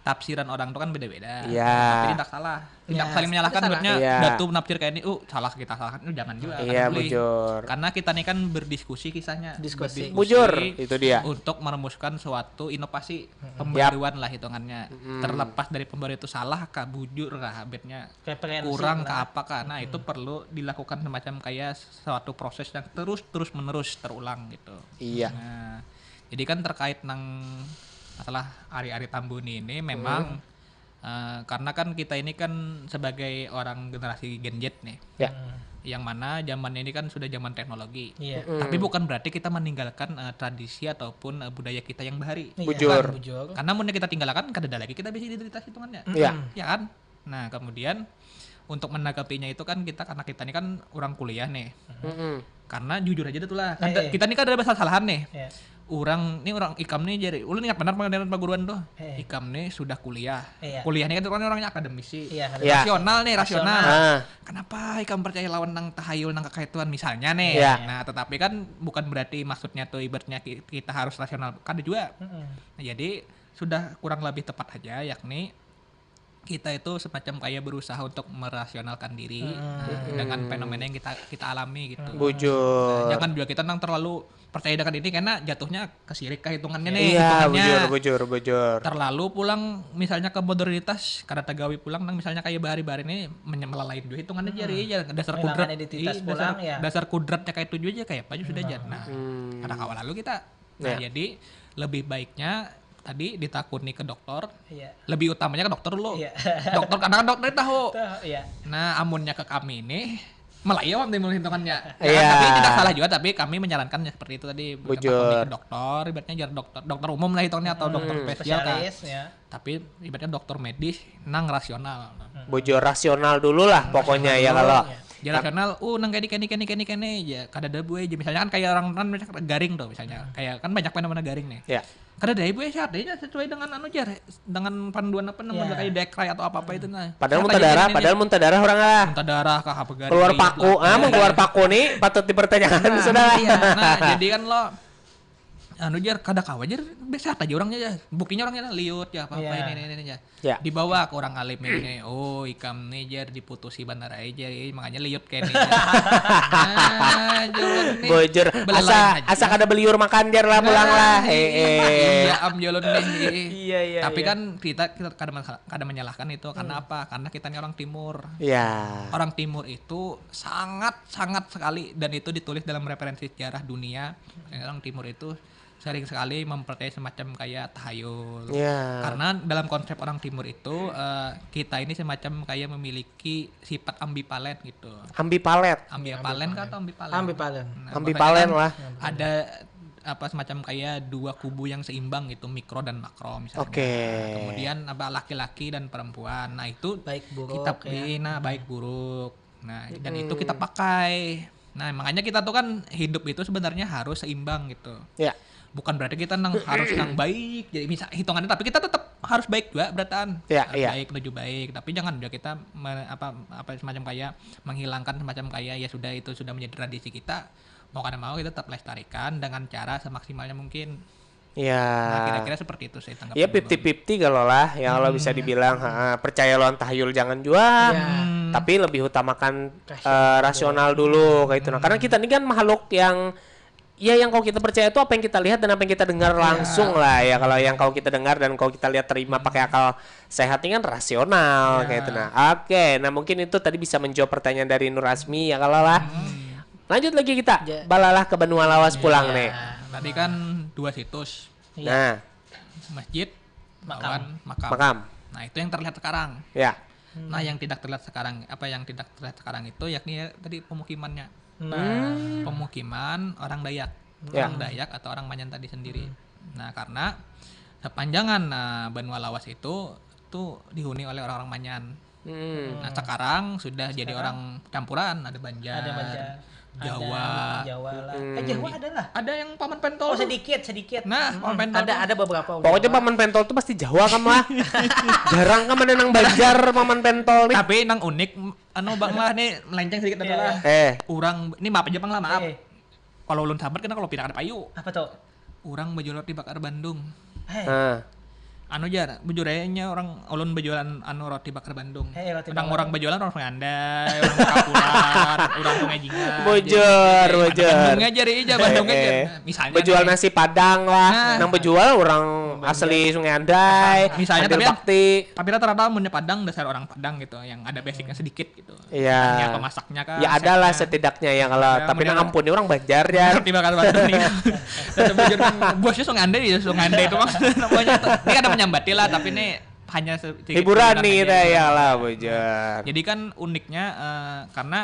Tafsiran orang tuh kan beda-beda. Iya. Tapi tidak salah. Tidak Iya, saling menyalahkan tidak salah. maksudnya Iya. Datu menafsir kayak ini, uh salah kita salahkan, uh jangan juga. Iya, Kada boleh. Bujur. Karena kita nih kan berdiskusi kisahnya. Diskusi. Berdiskusi Bujur, itu dia. Untuk merumuskan suatu inovasi pembaruan lah hitungannya. Terlepas dari pembaru itu salah kah, bujur kah, habitnya Preferensi kurang lah. Kah apa kah. Nah, itu perlu dilakukan semacam kayak suatu proses yang terus terus menerus terulang gitu. Iya. Nah, jadi kan terkait nang masalah ari-ari Tambuni ini memang Eh, karena kan kita ini kan sebagai orang generasi Gen Z nih, Ya. Yang mana zaman ini kan sudah zaman teknologi. Iya. Tapi bukan berarti kita meninggalkan eh, tradisi ataupun eh, budaya kita yang bahari. Iya, Bujur. Bujur. Karena mun kita tinggalkan kada ada lagi kita bisa identitas hitungannya. Ya. Ya kan? Nah, kemudian untuk menanggapinya itu kan kita karena kita ini kan orang kuliah nih. Mm-mm. Karena jujur aja tuh lah. Eh, eh. Kita ini kan ada salah-salahan nih. Iya. Orang nih orang ikam nih jadi ulun ingat benar pengajaran paguruan tuh. Eh. Ikam nih sudah kuliah. Iya. Kuliah ini kan orang orangnya akademisi. Iya, Iya. Rasional nih, rasional. Ah. Kenapa ikam percaya lawan nang tahayul nang kakaituan misalnya nih. Iya. Nah, tetapi kan bukan berarti maksudnya tuh ibaratnya ki- kita harus rasional. Kada juga. Mm-mm. Nah, jadi sudah kurang lebih tepat aja yakni kita itu semacam kayak berusaha untuk merasionalkan diri nah, dengan fenomena yang kita kita alami gitu. Bujur. Jangan juga kita nang terlalu percaya dengan ini karena jatuhnya kesirik kah hitungannya nih. Iya, Hitungannya bujur, bujur, bujur. Terlalu pulang misalnya ke modernitas kada tagawi pulang nang misalnya kayak bahari-bahari ini menye- melalain juga hitungannya jari ya dasar Kehilangan kudrat identitas ih, pulang, dasar, ya. Dasar kudratnya kayak itu juga kayak apa juga sudah aja. Nah, Hmm. kada kawa lalu kita. Nah, Ya. Jadi lebih baiknya tadi ditakuni ke dokter. Iya. Lebih utamanya ke dokter dulu. Iya. Dokter karena kan dokter tahu. Tuh, iya. Nah, amunnya ke kami ini melai awam timbul hitungannya. Ya, Iya. Tapi tidak salah juga tapi kami menyarankan ya seperti itu tadi Bujur. Takuni ke dokter, ibaratnya jar dokter dokter umum lah hitungnya atau dokter spesial kan. Spesialis ya. Tapi ibaratnya dokter medis nang rasional. Bujur rasional dulu lah pokoknya ya kalau. Ya rasional, oh nang kene kene kene kene kene aja. Kada ada buai aja. Misalnya kan kayak orang kan misalnya garing tuh misalnya. Kayak kan banyak fenomena garing nih. Ya. Kada ada buai sehat aja sesuai dengan anu jar dengan panduan apa namanya Ya. Kayak dekrai atau apa apa itu nah. Padahal Sehat muntah aja darah, kene, padahal muntah darah orang lah. Muntah darah kah apa garing. Keluar paku, ah mau keluar paku nih patut dipertanyakan sudah lah. Iya, nah jadi kan lo anu jar kada kawa jar biasa aja orangnya ya buktinya orangnya liut ya apa apa Iya. ini ini ini aja Ya. Dibawa ke orang alim ini oh ikam nih jar diputusi bandar aja jar, makanya liut kayak ini nah, julun nih. Bujur, Belalai asa aja. Asa kada beliur makan jar lah pulang lah. Nah, Heeh. iya am julun nih Iya, iya, tapi iya. Kan kita kita kada masalah- kada menyalahkan itu karena apa karena kita ini orang timur Ya. Orang timur itu sangat sangat sekali dan itu ditulis dalam referensi sejarah dunia. Orang timur itu sering sekali mempercayai semacam kayak tahayul. Ya. Karena dalam konsep orang timur itu eh, kita ini semacam kayak memiliki sifat ambivalen gitu. Ambipalet. Ambivalen kah atau ambivalen? Ambivalen. Nah, Ambivalen bahasanya lah. Ada apa semacam kayak dua kubu yang seimbang gitu, mikro dan makro misalnya. Oke. Nah, kemudian apa laki-laki dan perempuan. Nah, itu Baik buruk, kita ya. Nah, baik buruk. Nah, dan itu kita pakai. Nah, makanya kita tuh kan hidup itu sebenarnya harus seimbang gitu. Ya. Bukan berarti kita nang harus nang baik. Jadi misal hitungannya tapi kita tetap harus baik juga berataan. Ya, Harus iya. Baik menuju baik, tapi jangan juga kita me- apa apa semacam kayak menghilangkan semacam kayak ya sudah itu sudah menjadi tradisi kita. Mau kada mau kita tetap lestarikan dengan cara semaksimalnya mungkin. Ya. Nah, kira-kira seperti itu sih tanggapan Ya gua. fifty fifty kalau lah yang kalau bisa dibilang ha, percaya lawan tahayul jangan jua Ya. tapi lebih utamakan eh, rasional dulu kayak itu nah karena kita ini kan makhluk yang ya yang kalau kita percaya itu apa yang kita lihat dan apa yang kita dengar langsung lah ya kalau yang kalau kita dengar dan kalau kita lihat terima pakai akal sehat ini kan rasional kayak itu nah oke nah mungkin itu tadi bisa menjawab pertanyaan dari Nur Asmi ya kalau lah lanjut lagi kita Ya. Balalah ke benua lawas pulang nih Nah, tadi kan dua situs, nah masjid, Makam. lawan makam. Makam Nah, itu yang terlihat sekarang. Ya. Nah, yang tidak terlihat sekarang, apa yang tidak terlihat sekarang itu yakni ya, tadi pemukimannya. Nah, Pemukiman orang Dayak. Ya. Orang Dayak atau orang Manyan tadi sendiri. Nah, karena sepanjangan nah, benua lawas itu tuh dihuni oleh orang-orang Manyan. Hmm. Nah, sekarang sudah jadi orang campuran, ada Banjar, Ada Banjar. Jawa. Ada Jawa lah. Eh, Jawa ada lah. Ada yang paman pentol. Oh, Tuh. Sedikit, sedikit. Nah, paman pentol. Ada tuh. Ada beberapa. Pokoknya paman pentol tuh pasti Jawa kan lah. Jarang kan ada nang Banjar paman pentol nih. Tapi nang unik, anu bang lah nih melenceng sedikit dulu lah. Eh. Orang, ini maaf aja bang lah maaf. Eh. Kalau ulun sambat kena kalau pindah ada payu. Apa tuh? Orang bejolot di bakar Bandung. Hei. Nah. Anu jar, bujur aja nya orang ulun bejualan anu roti bakar Bandung. Hei, roti Orang bakar. Orang bejualan orang Sungai Andai, orang Kapuran, orang Sungai Jingah. Bujur, bujur. Bandungnya jar iya, Bandungnya Eh, jar. eh. Nah, misalnya Bejual nih, nasi padang lah. Nah. Nang bejual orang asli Sungai Andai. Misalnya, Ambil tapi yang- bakti. tapi rata-rata punya Padang dasar orang Padang gitu, yang ada basicnya sedikit gitu. Iya. Misalnya pemasaknya kah, Ya ada lah chefnya. Setidaknya ya kalau Ya, tapi mending- nang ampun orang Banjar ya. Roti bakar Bandung nih. Terus bujur bosnya Sungai Andai ya, Sungai Andai itu maksudnya namanya tuh. Ini ada menyambati lah tapi ini hanya se- sedikit Hiburan hiburan nih aja. Kita ya lah bujur. Jadi kan uniknya eh, karena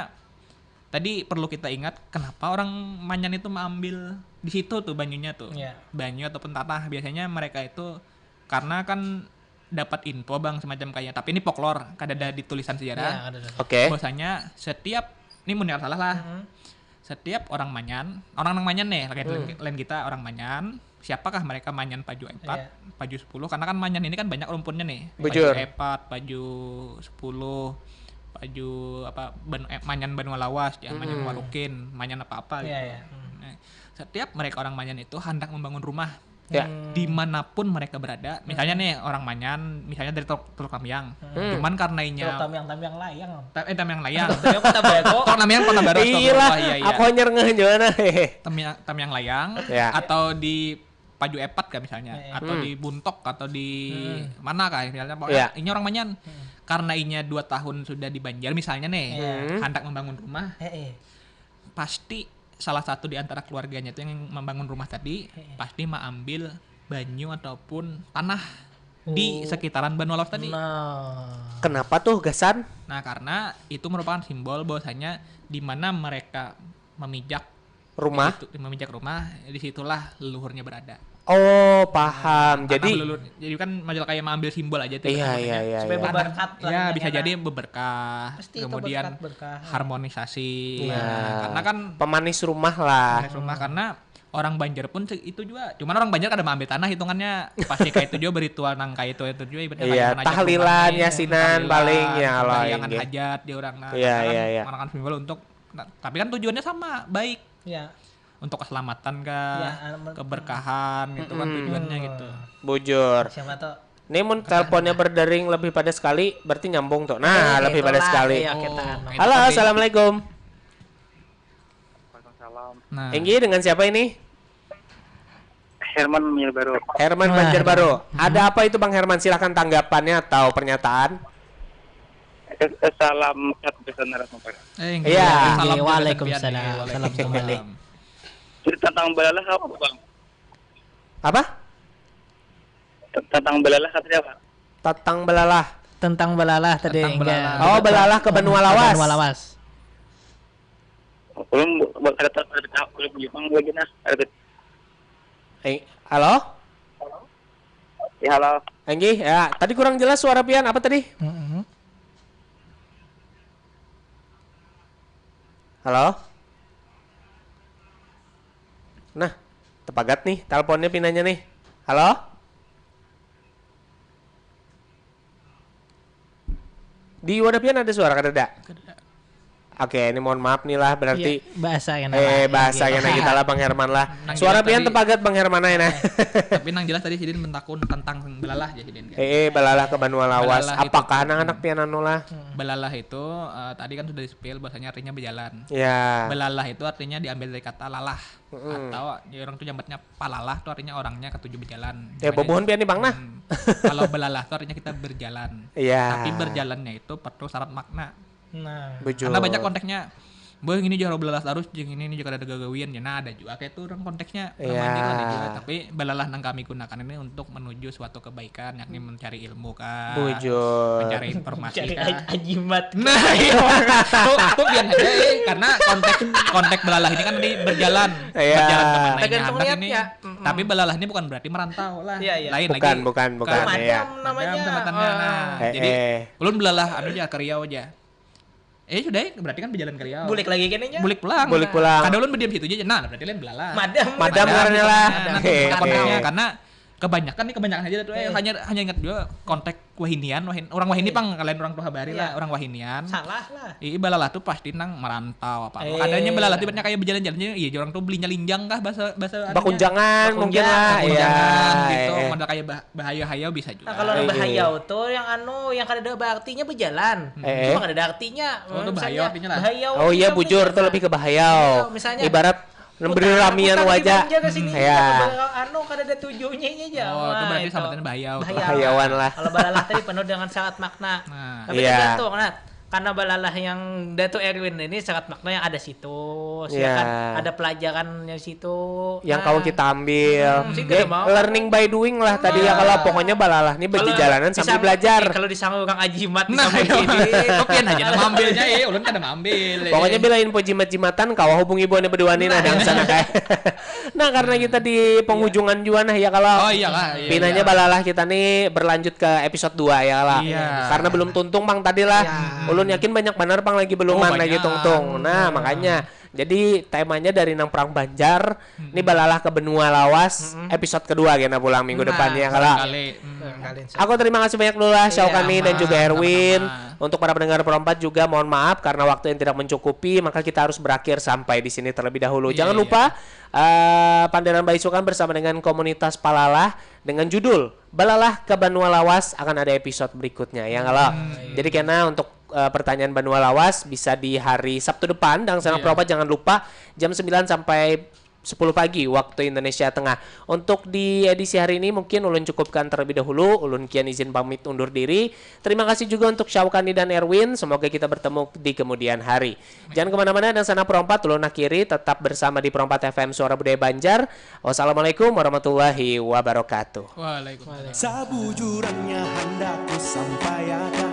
tadi perlu kita ingat kenapa orang Manyan itu mengambil di situ tuh banyunya tuh. Iya. Banyu ataupun tanah biasanya mereka itu karena kan dapat info bang semacam kayak tapi ini folklore kada ada di tulisan Ya, sejarah. ada ada. Oke. Bahwasanya setiap ini mun salah lah. Setiap orang Manyan, orang nang Manyan nih, lain, lain kita orang Manyan, siapakah mereka Manyan Paju empat, Iya. Paju sepuluh karena kan Manyan ini kan banyak rumpunnya nih. Bujur. Paju empat, Paju sepuluh, Paju apa ban, eh, Manyan Banua Lawas ya, Manyan Warukin, Manyan apa-apa gitu. Iya, iya. Hmm. Nah, setiap mereka orang Manyan itu hendak membangun rumah Ya. dimanapun mereka berada. Misalnya nih orang Manyan, misalnya dari Teluk, Teluk Tamiang. Hmm. Cuman karena inya Kalau tamiang-tamiang layang. Ta- eh Tamiang Layang. Saya kota bego. Teluk Tamiang Kota Barat. Iya lah, Astagfirullah, iya, iya. Aku hanya ngeh juana. Tamiang, Tamiang Layang Ya. atau di Paju Epat kah misalnya Eh. atau Hmm. di Buntok atau di mana kah misalnya pokoknya Ya. ini orang Manyan karena inya dua tahun sudah di Banjar misalnya nih Hmm. hendak membangun rumah Eh, eh. pasti salah satu di antara keluarganya itu yang membangun rumah tadi pasti mengambil banyu ataupun tanah di Oh. sekitaran Banua Lawas tadi. Nah. Kenapa tuh gasan? Nah karena itu merupakan simbol bahwasanya di mana mereka memijak Rumah? Itu, memijak rumah, disitulah leluhurnya berada. Oh, paham. Tanah Jadi, leluhur, jadi kan model kayak mengambil simbol aja tuh. iya, Sebutannya. iya, iya, Supaya iya. berberkat lah, Ya ya, bisa kan? Jadi berberkah, Pasti itu kemudian berkat, berkah. Harmonisasi. Iya. Nah, karena kan Pemanis rumah lah. Pemanis rumah karena orang Banjar pun se- itu juga. Cuman orang Banjar kada mengambil tanah hitungannya pasti kayak itu juga beritual nang kayak itu itu juga ibaratnya Iya, kayak menajak tahlilan, rumah nih, yasinan, tahlilan, paling, ya, lah, sembahyang inggih. Hajat di orang nah. Iya, Karena iya, kan iya. Menggunakan simbol untuk nah, tapi kan tujuannya sama, baik. Ya. Untuk keselamatan kah, Ya, aman. Keberkahan gitu kan Mm-mm. tujuannya gitu. Bujur. Siapa tuh? Ini mun teleponnya berdering lebih pada sekali, berarti nyambung tuh. Nah, Oke, lebih pada itulah. Sekali. Iya, kita Oh, anu. kayak Halo, tadi. Assalamualaikum. Waalaikumsalam. Nah, Inggih, dengan siapa ini? Herman Banjarbaru. Herman Nah, Banjarbaru. Herman. Ada apa itu Bang Herman? Silahkan tanggapannya atau pernyataan. Eh, eh, salam sehat bersama narasumber. eh, Iya. salam juga Waalaikumsalam. sepian, eh, Salam waalaikumsalam. Jadi tentang balalah apa, Bang? Apa? T- Tentang balalah katanya apa? Tatang belalah. Tentang balalah tadi. Tentang Enggak. balalah. Oh, balalah ke Banua Lawas. Banua Lawas. Belum, bu- ada tak ada tak belum Jepang lagi nah. Ada Eh, halo? Ya, halo. Enggih, ya. Tadi kurang jelas suara pian. Apa tadi? Mm-mm. Halo? Nah, tepagat nih teleponnya pinanya nih. Halo? Di wadah pian ada suara kadada? Oke, ini mohon maaf nih lah berarti Iya, bahasa yang eh bahasa yang kita lah Bang Herman lah. Nang Suara jelas pian tadi- tepagat Bang Herman aja nah. Tapi nang jelas tadi sidin mentakun tentang belalah ya sidin kan. Eh, eh, balalah ke Banua Lawas. Balalah itu Apakah tuh. Anak-anak pian anu lah? Belalah itu eh, tadi kan sudah di-spill bahwasanya artinya berjalan. Ya. Belalah itu artinya diambil dari kata lalah atau ya orang tuh nyambatnya palalah tuh artinya orangnya ketuju berjalan. Ya, Makanya- bobohon pian nih Bang nah. Hmm. Kalau belalah tuh artinya kita berjalan. Iya. Tapi berjalannya itu penuh syarat makna. Nah. Bujur. Karena banyak konteksnya. Boy ini juara belalas arus jeung ini ini juga ada gagawian ya. Nah, ada juga kayak tuh orang konteksnya orang Iya. Banjar ada juga. Tapi belalah nang kami gunakan ini untuk menuju suatu kebaikan yakni mencari ilmu kah, Bujur. mencari informasi Cari kah. aj- ajimat. Nah, iya. Tuh, tuh biar aja eh, karena konteks konteks belalah ini kan di berjalan. Iya. Berjalan kemana ini Tergantung hendak niat ini. ya. Mm-mm. Tapi belalah ini bukan berarti merantau lah. Iya, iya. Lain Bukan, lagi. bukan, bukan. Kalau Iya. Madam namanya. Madam tempatnya, Ah. nah. Eh, Jadi eh. ulun belalah anu ya ke Riau aja. Eh sudah ya, berarti kan berjalan ke Riau. Bulik lagi kan ya? Bulik pulang. Bulik pulang. Kada ulun berdiam situ aja. Nah, berarti lain belalah. Madam. Madam ngarannya lah. Nah, Eh, konteksnya eh. Karena kebanyakan nih kebanyakan aja tuh eh, hanya hanya ingat juga kontek wahinian, wahin, orang wahini pang kalian orang tuh habari lah, Iya. Orang wahinian. Salah lah. Ih, balalah tuh pasti nang merantau apa. Eh. Adanya balalah tuh ibaratnya kayak berjalan-jalan iya orang tuh belinya linjang kah bahasa bahasa anunya? Bakunjangan mungkin lah. Bakunjangan Ya. gitu. Eh, eh. Modal kayak bah, bahaya-haya bisa juga. Nah, kalau Iya. udah bahayau tuh yang anu yang kada ada artinya berjalan. Eh, eh. Cuma kada ada artinya. Oh, itu Misalnya, bahayau artinya lah. Bahayau Oh iya itu bujur beda. Tuh lebih ke bahayau. Misalnya, Ibarat memberi putar- ramian putar wajah. lagi ke sini, Iya. ke bawah, anu kada ada tujuhnya aja. Oh, itu Nah, berarti itu. sambutannya bahayau. Bahayau. Bahayauan lah. Kalau balalah tadi penuh dengan syarat makna. Nah, Tapi Iya. tergantung, Nat. Karena balalah yang Datu Erwin ini sangat makna yang ada situs, ya Ya. kan? Ada pelajarannya situ. Yang Nah, kalau kita ambil. Hmm, sih Ya, kada mau. Learning by doing lah tadi ya, kalau pokoknya balalah nih kalau bejalanan sambil disang- belajar. eh, kalau disanggukan aji mat Nah, disanggukan iya. ini. Kopian aja nah mambilnya, eh, ulun kada mambil. Eh. Pokoknya bila info jimat-jimatan, kawa hubungi buahnya berdua nih, nah, dangsana kayak. Nah, karena kita di penghujungan jua nah ya kalau Oh, iya lah, iya, pinanya iya. Balalah kita nih berlanjut ke episode dua ya lah. Iya. Karena belum tuntung bang tadi lah. Iya. Ulun yakin banyak banar pang lagi beluman Oh, lagi banyak. tungtung. Nah, makanya jadi temanya dari nang perang Banjar, ini Balalah ke benua lawas, episode kedua kena pulang minggu Nah, depan ya kalau. Kali. Hmm. Barangkali, insya Aku terima kasih banyak dulu lah Syaukani dan sama-sama, juga Erwin. sama-sama. Untuk para pendengar Perompat juga mohon maaf karena waktu yang tidak mencukupi, maka kita harus berakhir sampai di sini terlebih dahulu. Jangan Iya. Lupa eh, Panderan Baisukan bersama dengan komunitas Palalah dengan judul Balalah ke Banua Lawas akan ada episode berikutnya ya kalau. Jadi kena untuk eh, pertanyaan Banua Lawas bisa di hari Sabtu depan, dangsana Iya. Perompat jangan lupa jam sembilan sampai sepuluh pagi waktu Indonesia Tengah. Untuk di edisi hari ini mungkin ulun cukupkan terlebih dahulu. Ulun kian izin pamit undur diri. Terima kasih juga untuk Syaukani dan Erwin. Semoga kita bertemu di kemudian hari. Jangan kemana-mana, dangsana Perompat ulun akhiri. Tetap bersama di Perompat F M Suara Budaya Banjar. Wassalamualaikum warahmatullahi wabarakatuh. Waalaikumsalam. Sabujurannya hendak ku sampaikan.